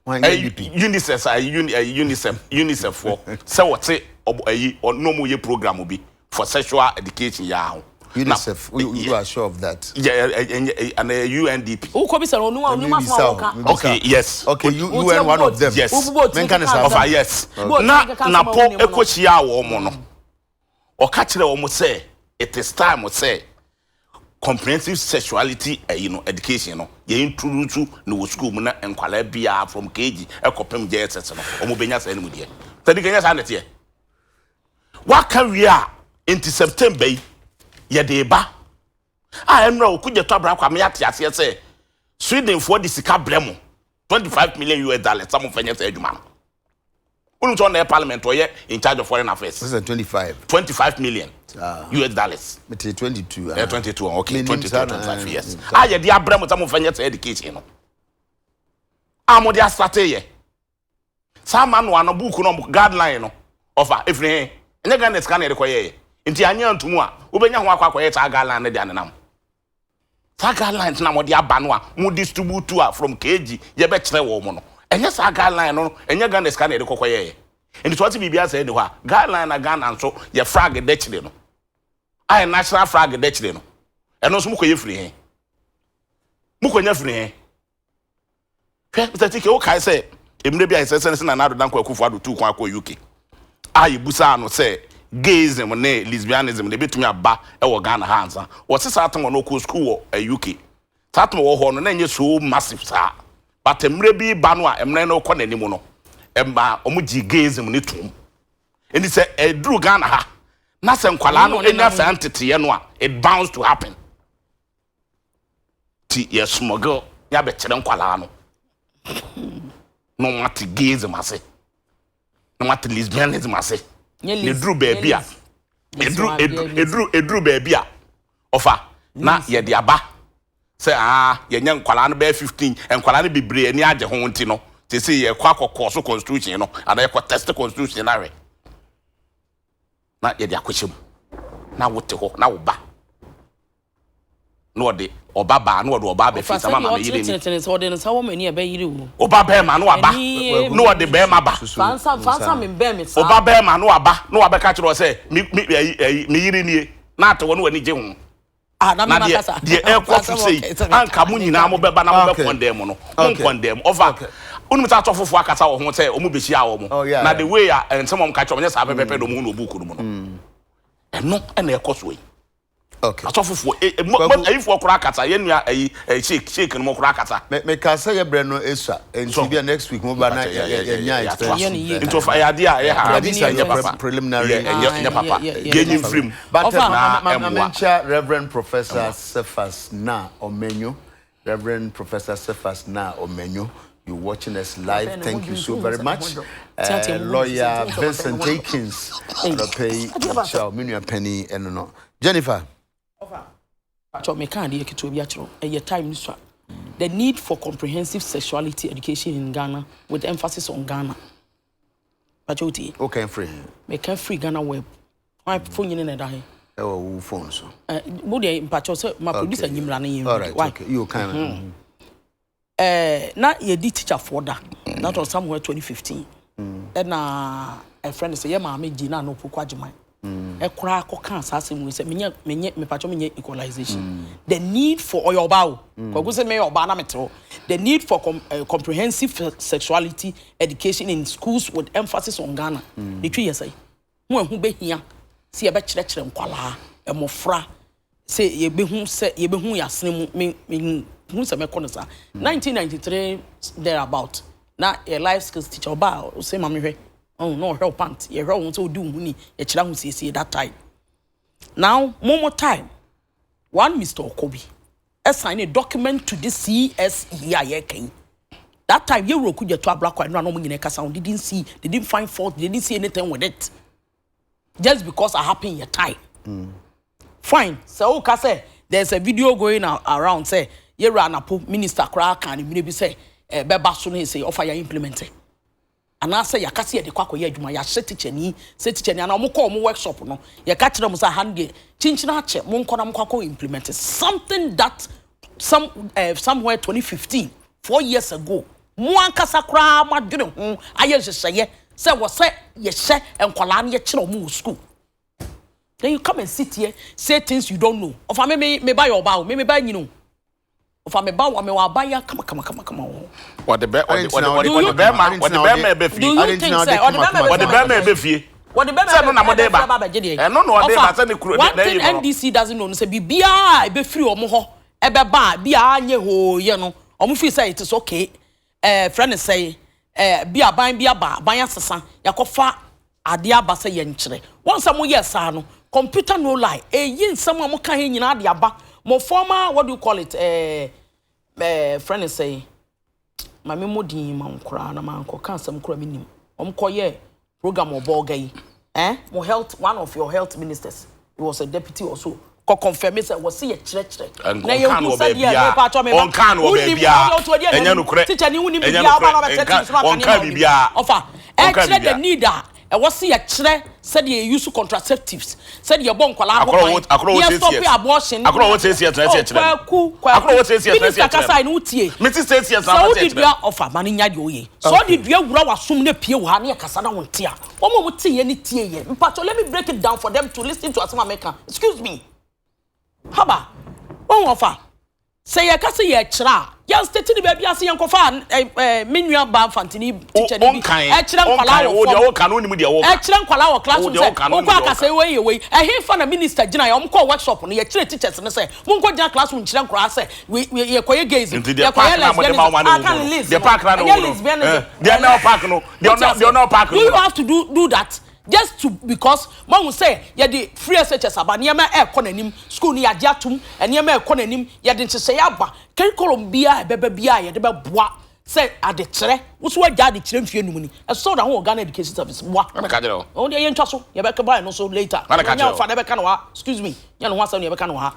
Wɔn ɛyi UNDP. UNICEF ɛyi uni ɛyi UNICEF UNICEF foɔ sɛ wɔte ɔbɔ ɛyi ɔno ɔmo yɛ program bi for sexual education yaa ho. UNICEF, you are sure of that? Yeah, ɛɛ ɛɛ UNDP. Wokɔ bisa no ɔno ɔno asɛm a wɔka. Okay, yes. Okay, UN, one of them. Yes. Menka ne saa. Ɔfa, yes. Na napɔ ɛkɔhyia wɔn mo no, ɔka kyerɛ wɔn sɛ it is time sɛ comprehensive sexuality ɛyi no education no yɛ introduce no wɔ school mu na nkwalaa biara from KG ɛkɔpem JSS no wɔn bɛnya saa anim deɛ. Sɛde kɛnyɛ saa nɛteɛ. Waka wie a, nti September yi yɛde ba a ɛnura Okudzeto Ablakwa ame ate aseɛ sɛ Swedenfoɔ de sika brɛ mo US$25 million sɛ mo fɛ nyɛ sɛ adwuma no. Wonu sɛ ɔna yɛ parliament ɔyɛ in charge of foreign affairs. Sɛ 25. US$25 million. Mete 22. Ɛ 22, okay. Menim 22, saa na, 25, yes. saa. A yɛde abrɛ mo sɛ mo fɛ nyɛ sɛ education no a mo de asate yɛ saa manual no, book no, guideline no, ɔfa efiri he? Ɛnyɛ Ghana sika na yɛde kɔyɛɛ nti anyɛ ntomu a wobɛnya ho akɔ akɔyɛ saa guideline no de anenam saa guidelines na wɔde aba no a mo distribute a from KG yɛbɛkyerɛ wɔn mo no. Ɛnyɛ saa guideline no, ɛnyɛ Ghana sika na yɛde kɔkɔ yɛɛ nti sɛ ɔte biribi asɛ ni hɔ a, guideline na Ghana nso yɛ flag da kyire no a yɛ national flag da kyire no, ɛno nso mokɔyɛ firi he? Mokɔnya firi he? Hwɛ, Mr Tike, wokae sɛ mmerɛ bi a ɛsɛ sɛ Nana Addo Dankwa Akufo Addo tuu kwan akɔ UK a yɛbusaa no sɛ gayism ne lesbianism na ebɛtumi aba wɔ Ghana ha ansa. Wɔse saa tem ɔno ɔkɔɔ school wɔ UK, saa tem wɔ hɔ no na ɛnyɛ so massive saa, but mmerɛ bi ba no a mmerɛ no kɔ n'anim no ɛma ɔmo gye gayism ne tom. Nti sɛ ɛduru Ghana ha na sɛ nkwalaa no nya saa nteteeɛ no a, it bounds to happen. Ti yɛ smuggle ne abɛkyerɛ nkwalaa no na wɔn ate gayism ase na wɔn ate lesbianism ase. Na eduru baabi a eduru baabi a ɔfa na yɛde aba sɛ aa yɛnyɛ nkwalaa no bɛyɛ 15, nkwalaa no bebree ani agye ho nti no sese yɛkɔ akɔkɔɔ so constitution no anaa yɛkɔ test constitution no ahwɛ na yɛde akɔhyɛ mu na wote hɔ na wo ba na ɔde ɔba baa na ɔde ɔba abɛfi sɛ mama meyere ni. Ɔtenetene sɛ ɔde ne nsa wɔ m'ani a ɛbɛyere wo. Ɔba bɛrima na waba na ɔde bɛrima ba. Fansa fansa me bɛn me saa. Ɔba bɛrima na waba na wabɛka kyerɛ wɔ sɛ me me ɛyi ɛyi me yere nie na ate wɔ na w'ani gye ho. Ah, na na me deɛ makasa. Deɛ ɛkɔ so sei anka mo nyinaa mo bɛba na mo bɛ condemn no, mo condemn ɔfa. Wonim sɛ asɔfofoɔ akasa wɔ ho sɛ wɔn bɛhyia wɔn. Oh, yeah, Na yeah. the way a nsɛm a wɔka kyerɛ wɔn nyɛ saa pɛpɛpɛ na wɔn hu no wɔ book no mu no. Ɛno na ɛkɔ soɔ yi. Okay. Asɔfofoɔ, e, e, mo, mo, Kwaku- ayifoɔ koraa kasa, yɛn nua ayi, eh, sheik, sheik no mo koraa kasa. Me me ka sɛ yɛ brɛ no esua. Nti So- bi a next week mo ba na Mpakyɛ, yɛ- yɛ- yɛ yɛ- nya yɛ- extension. Yɛ ne yie. Nti ɔfa ɛyɛ adeɛ a ɛyɛ ha, But these are ɛnyɛ your papa. preliminary. Yɛ- ɛnyɛ ɛnyɛ papa. Yeah, yeah, yeah. Yɛnyi mfiri mu. But Ɔfa- ma ma ma Na ɛmmoa. menkyia Reverend Professor Cephas Na Omenyo. Reverend Professor Cephas Na Omenyo. You watching us live. Thank you so very much. Lawyer Vincent Akins. Anɔpa yi, mekyia wo, me nua panin ɛno no. Jennifer. Kyɛw meka adeɛ ketewa bi akyerɛ wo. Ɛyɛ time no sua. The need for comprehensive sexuality education in Ghana with emphasis on Ghana. Pakyɛ wotie? Wokan firi he? Meka firi Ghana web. Hwan phone nyine na ɛda he? Ɛwɔ wo phone so. Mo deɛ mpakyɛw sɛ ma producer nyimra no yɛn All right, Why? okay. You kan. Na yɛdi teacherfoɔ da. That was somewhere 2015. Ɛna ɛfrɛ no sɛ yɛ maame gye na Opoku Agyemang. Ɛkoraa kɔkaa saa asɛm wei sɛ menyɛ menyɛ mepakyɛw menyɛ equalization. The need for ɔyɛ ɔbaa o. Kwaku sɛ meyɛ ɔbaa na mete hɔ. The need for comprehensive sexuality education in schools with emphasis on Ghana. Ne twi yɛ sɛ ho ɛho bɛhia sɛ yɛbɛkyerɛkyerɛ nkwalaa mmɔfra sɛ yɛbɛhu sɛ yɛbɛhu yɛ asene mu me me hu sɛ mɛkɔ no saa. 1993 thereabout na yɛ life skills teacher ɔbaa ɔsɛ maame hwɛ ɔn na ɔhwɛ wo pant yɛhwɛ wo ho sɛ odi wo ho ni yɛkyerɛ ho siesie that time. Now momo time one Mr. Okobi ɛsign a document to the CSE a yɛka yi. That time yɛwura Okudzeto Ablakwa no a na ɔmo nyinaa kasa ho, they didn't see, they didn't find fault, they didn't see anything with it just because it happened in your time. Fine, sɛ woka sɛ there's a video going around sɛ yɛwura Anapo minister koraa ka ne mmerɛ bi sɛ bɛba so no sɛ ɔfa yɛ implement it. Anaasɛ yɛaka sɛ yɛde kɔ akɔyɛ adwuma yɛahyɛ teacher ni sɛ teacher ni anaa ɔmo kɔ ɔmo workshop no yɛka kyerɛ mo sɛ aha no deɛ kyinkyini akyɛ monkɔ na monkɔ akɔ implement it. Something that somewhere 2015, 4 years ago, mo ankasa koraa mo adwene ho ayɛ nhyehyɛeɛ sɛ wɔ sɛ yɛhyɛ nkwadaa no yɛkyerɛ ɔmo wɔ school. Then you come and sit here, say things you don't know. Ɔfa me me me ba yɛ ɔbaa o, me me ba nyini o. Ɔfa me ba wa me wɔ abaya kama kama kama kama wɔ hɔ. Wɔde bɛ wɔde wɔde wɔde Do wɔde bɛrima Adi wɔde nti na bɛrima ɔde- ɛbɛ Do fie. you Adi nti think na sɛ ɔde ɔde kama bɛrima kama Wɔde bɛrima ɛbɛ fie. Wɔde bɛrima Sɛ ɛno na mode ba. ɛbɛ abɛgye deɛ. Ɛno na ɔde ba Ɔfa, sɛ ne kuro one ne thing yi no. NDC doesn't know no sɛ biribiara a ɛbɛfiri wɔn hɔ ɛbɛba a bi a anyɛ hoo yɛ no wɔn feel sɛ it is okay. Frɛ ne sɛ bi aban bi aba aban asesa yɛakɔfa adeɛ aba sɛ yɛnkyerɛ wɔn sɛ moyɛ saa no, computer no lie, eyi nsɛm a moka yɛ nyinaa de aba mo former, what do you call it, frɛ ne sɛ maame mo din ma nkoraa na ma nkɔka asɛm koraa mi nim wɔn kɔyɛ program wɔ bɔɔga yi mo health, one of your health ministers, he was a deputy also, kɔ confirm sɛ wɔsi yɛ kyerɛkyerɛ. Ɔnka no wɔ baabiara. Ɔnka no wɔ baabiara. Ɛnyɛ nokorɛ. Teacher ni wunim Ɛnyɛ biribiara ɔba na nokorɛ. ɔbɛkyerɛ TV so na ɔka Ɔnka nneɛma a ɔnim. biribiara. Ɔfa Ɔnka ɛkyerɛ the biribiara. need a ɛwɔ si yɛkyerɛ sɛdeɛ yɛ use contraceptives, sɛdeɛ yɛbɔ nkwadaa ho Akɔrɔ ban, akɔrɔ wɔ yɛ six stop years. abortion. Akɔrɔ wɔ 6 years na ɛsɛ Oh, kyerɛ no. Kwaku, Kwaku. Akɔrɔ wɔ 6 years na ɛsɛ Minister kyerɛ no. kasa yi ni wotie. Mete 6 years na sɛ ɔfa wode sɛ kyerɛ dua ɔfa ma no nya deɛ ɔyɛ sɛ ɔde dua wura w'asom na pie wɔ ha ne yɛkasa na wo nte a wɔn a wɔte yɛ ne tie yɛ. Mpatɔ, let me break it down for them to listen to asɛm a meka. Excuse me, haba wɔn wɔfa sɛ yɛka sɛ yɛkyerɛ a yɛn state ne baabi ase yɛnkɔfa ɛ ɛ me nua ba Mfantini teacher ni bi Ɔnkan. ɛkyerɛ nkwalaa Ɔnkan. Wo wɔ deɛ fam woka no wonim deɛ woka. ɛkyerɛ nkwalaa wɔ classroom Wo deɛ sɛ woka no, wokɔ wonim deɛ akasa wei yɛ wei ɛhe fa na minister gyina yɛ ɔmo kɔ workshop no yɛkyerɛ teachers no sɛ monkɔ gyina classroom nkyerɛ nkoraa sɛ yɛkɔyɛ gayism, Nti deɛ yɛkɔyɛ park na mode ma wo ma ne aka wo no. lesbianism. Deɛ park na ne Ɛnyɛ wo no. lesbianism. Deɛ na park no. Deɛ ɔna park no. Do you have to do that just to because mahu sɛ yɛde free SHS aba, nneɛma ɛɛkɔ n'anim, school no yɛagye atom, nneɛma ɛɛkɔ n'anim, yɛde nhyehyɛeɛ aba, curriculum biara ɛbɛba biara yɛde bɛboa sɛ adekyerɛ woso wagya adekyerɛ mfie num ni ɛsɛ ɔda ho wɔ Ghana Education Service boa. Ɛna ka kyerɛ wo. Ɔno deɛ yɛntwa so yɛbɛka ba no so later. Ɛna ka kyerɛ wo. Ɔfa na ɛbɛka no ha, excuse me, yɛn no ho asɛm na yɛbɛka no ha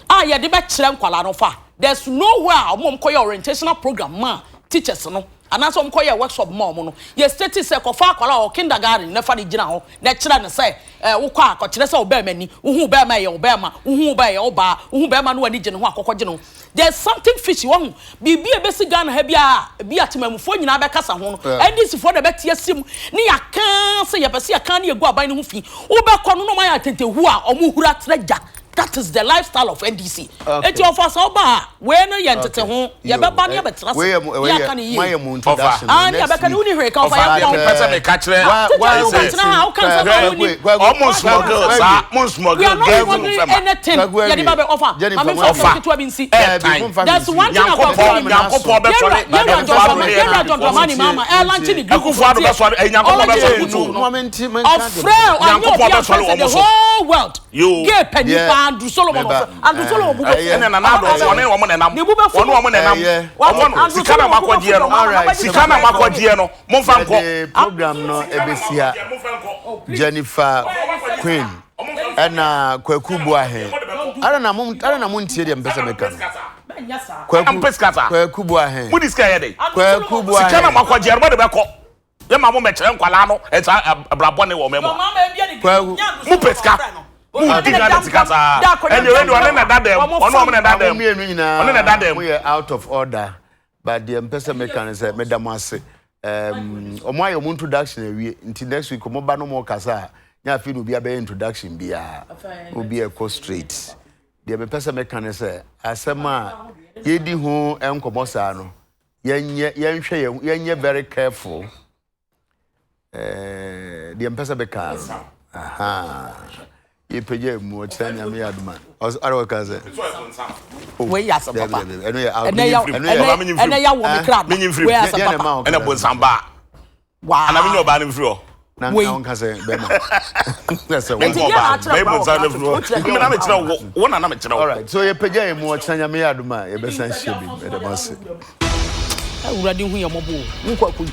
a yɛde bɛkyerɛ nkwalaa no fa. There's nowhere a ɔmo a ɔmo kɔyɛ orientational program ma teachers no anaasɛ ɔmo kɔyɛ workshop ma ɔmo no yɛ state sɛ kɔfa akwalaa a ɔwɔ kindergarten na fa ne gyina hɔ na kyerɛ no sɛ wokɔ a kɔkyerɛ sɛ ɔbɛrima ni wohu bɛrima yɛ ɔbɛrima, wohu bɛrima yɛ ɔbaa, wohu bɛrima no w'ani gye ne ho akɔkɔ gye ne ho. There's something fishy. Wɔn biribi a ebesi Ghana ha bi a bi a temamufoɔ nyinaa bɛkasa ho no, NDC foɔ na ɛbɛte asi mu ne yɛaka sɛ yɛpɛ sɛ yɛka ne yɛgu aban no ho fi. Wobɛkɔ no na ɔmo ayɛ atentehu a ɔmo hura trɛ gya. That is the lifestyle of NDC. Eti ɔfa sɛ ɔba a, wei no yɛ ntete ho. Yɛbɛba ne yɛbɛtena ase. Ne yɛaka ne yie. Ah, ne yɛbɛka ne woni hwee ka ɔfa yɛn kɔn. Pɛ sɛ meka kyerɛ. Tete wo bɛtena ha, woka nsɛm a woni. Ɔmo smuggle saa, mo smuggle We are not gay smuggling anything. Yɛde ba bɛ ɔfa. Maame nfa asɛm ketewa bi nsi. There's one thing about Kwame. Nyankopɔn bɛsɔre. Yɛwura John Dramani, Yɛwura John Dramani Mahama, ɛlanche ne Greek Akufo Addo bɛsɔre, Nyankopɔn bɛsɔre kutu. Ɔfrɛ, ɔnyɛ obi afrɛ sɛ the whole world. Gay panyin paa Andrew Solomon ɔfrɛ Andrew Solomon bu bɛfu. Ɛnna Nana Addo ɔne wɔn na ɛnam. Ne bu bɛfu. Ɔne wɔn na ɛnam. Wɔn no sika na makɔgyeɛ no. Sika na makɔgyeɛ no. Momfa nkɔ. Yɛde program no ɛbɛsi ha. Jennifer Queen ɛna Kwaku Boahe. Ara na mo ara na mo ntie deɛ mpɛ sɛ meka no. Kwaku Kwaku Boahe. Mo di sika yɛ dɛ. Kwaku Boahe. Sika na makɔgyeɛ no mo de bɛkɔ. Yɛ ma mo mɛkyerɛ nkwadaa no ɛsa abira bɔne wɔ ɔman mu a. Mo pɛ sika. Mo di Ghana sika saa. Ɛnna ewei de ɔne na da dɛm. Ɔne ɔmo na da dɛm. Mmienu nyinaa. Ɔne na da dɛm. Mo yɛ out of order. But deɛ mpɛ sɛ meka ne sɛ meda mo ase. Um, ɔmo ayɛ ɔmo introduction awie nti next week ɔmo ba no mo kasa a nyɛ afei na obi abɛyɛ introduction biara. Obi ɛkɔ straight. Deɛ mepɛ sɛ meka ne sɛ asɛm a yɛdi ho nkɔmmɔ saa no yɛnyɛ yɛnhwɛ yɛn yɛnyɛ very careful ɛɛ deɛ mpɛ sɛ bɛka no aha yɛpagya mu ɔkyerɛ nyame yɛ adoma ɔre wɔka sɛ wei yɛ asɛm papa ɛno yɛ ɛnɛ yɛ ɛnɛ yɛ wɔ me kra da wei yɛ asɛm papa ɛnɛ bonsam baa Wow. Ana menyɛ ɔbaa no mfiri hɔ. Na Wei. nka wonka sɛ bɛma. Na sɛ Menkɔ wo. ɔbaa no. Bɛyɛ bonsam no mfiri hɔ. Me na mekyerɛ wo. Wo na na mekyerɛ wo. Alright, so yɛpagya yɛn mu ɔkyena Nyame yɛ adom a yɛbɛsan hyia bi. Meda mo ase. Awurade hu yɛn mmɔbɔ o. Wo kwaku yi.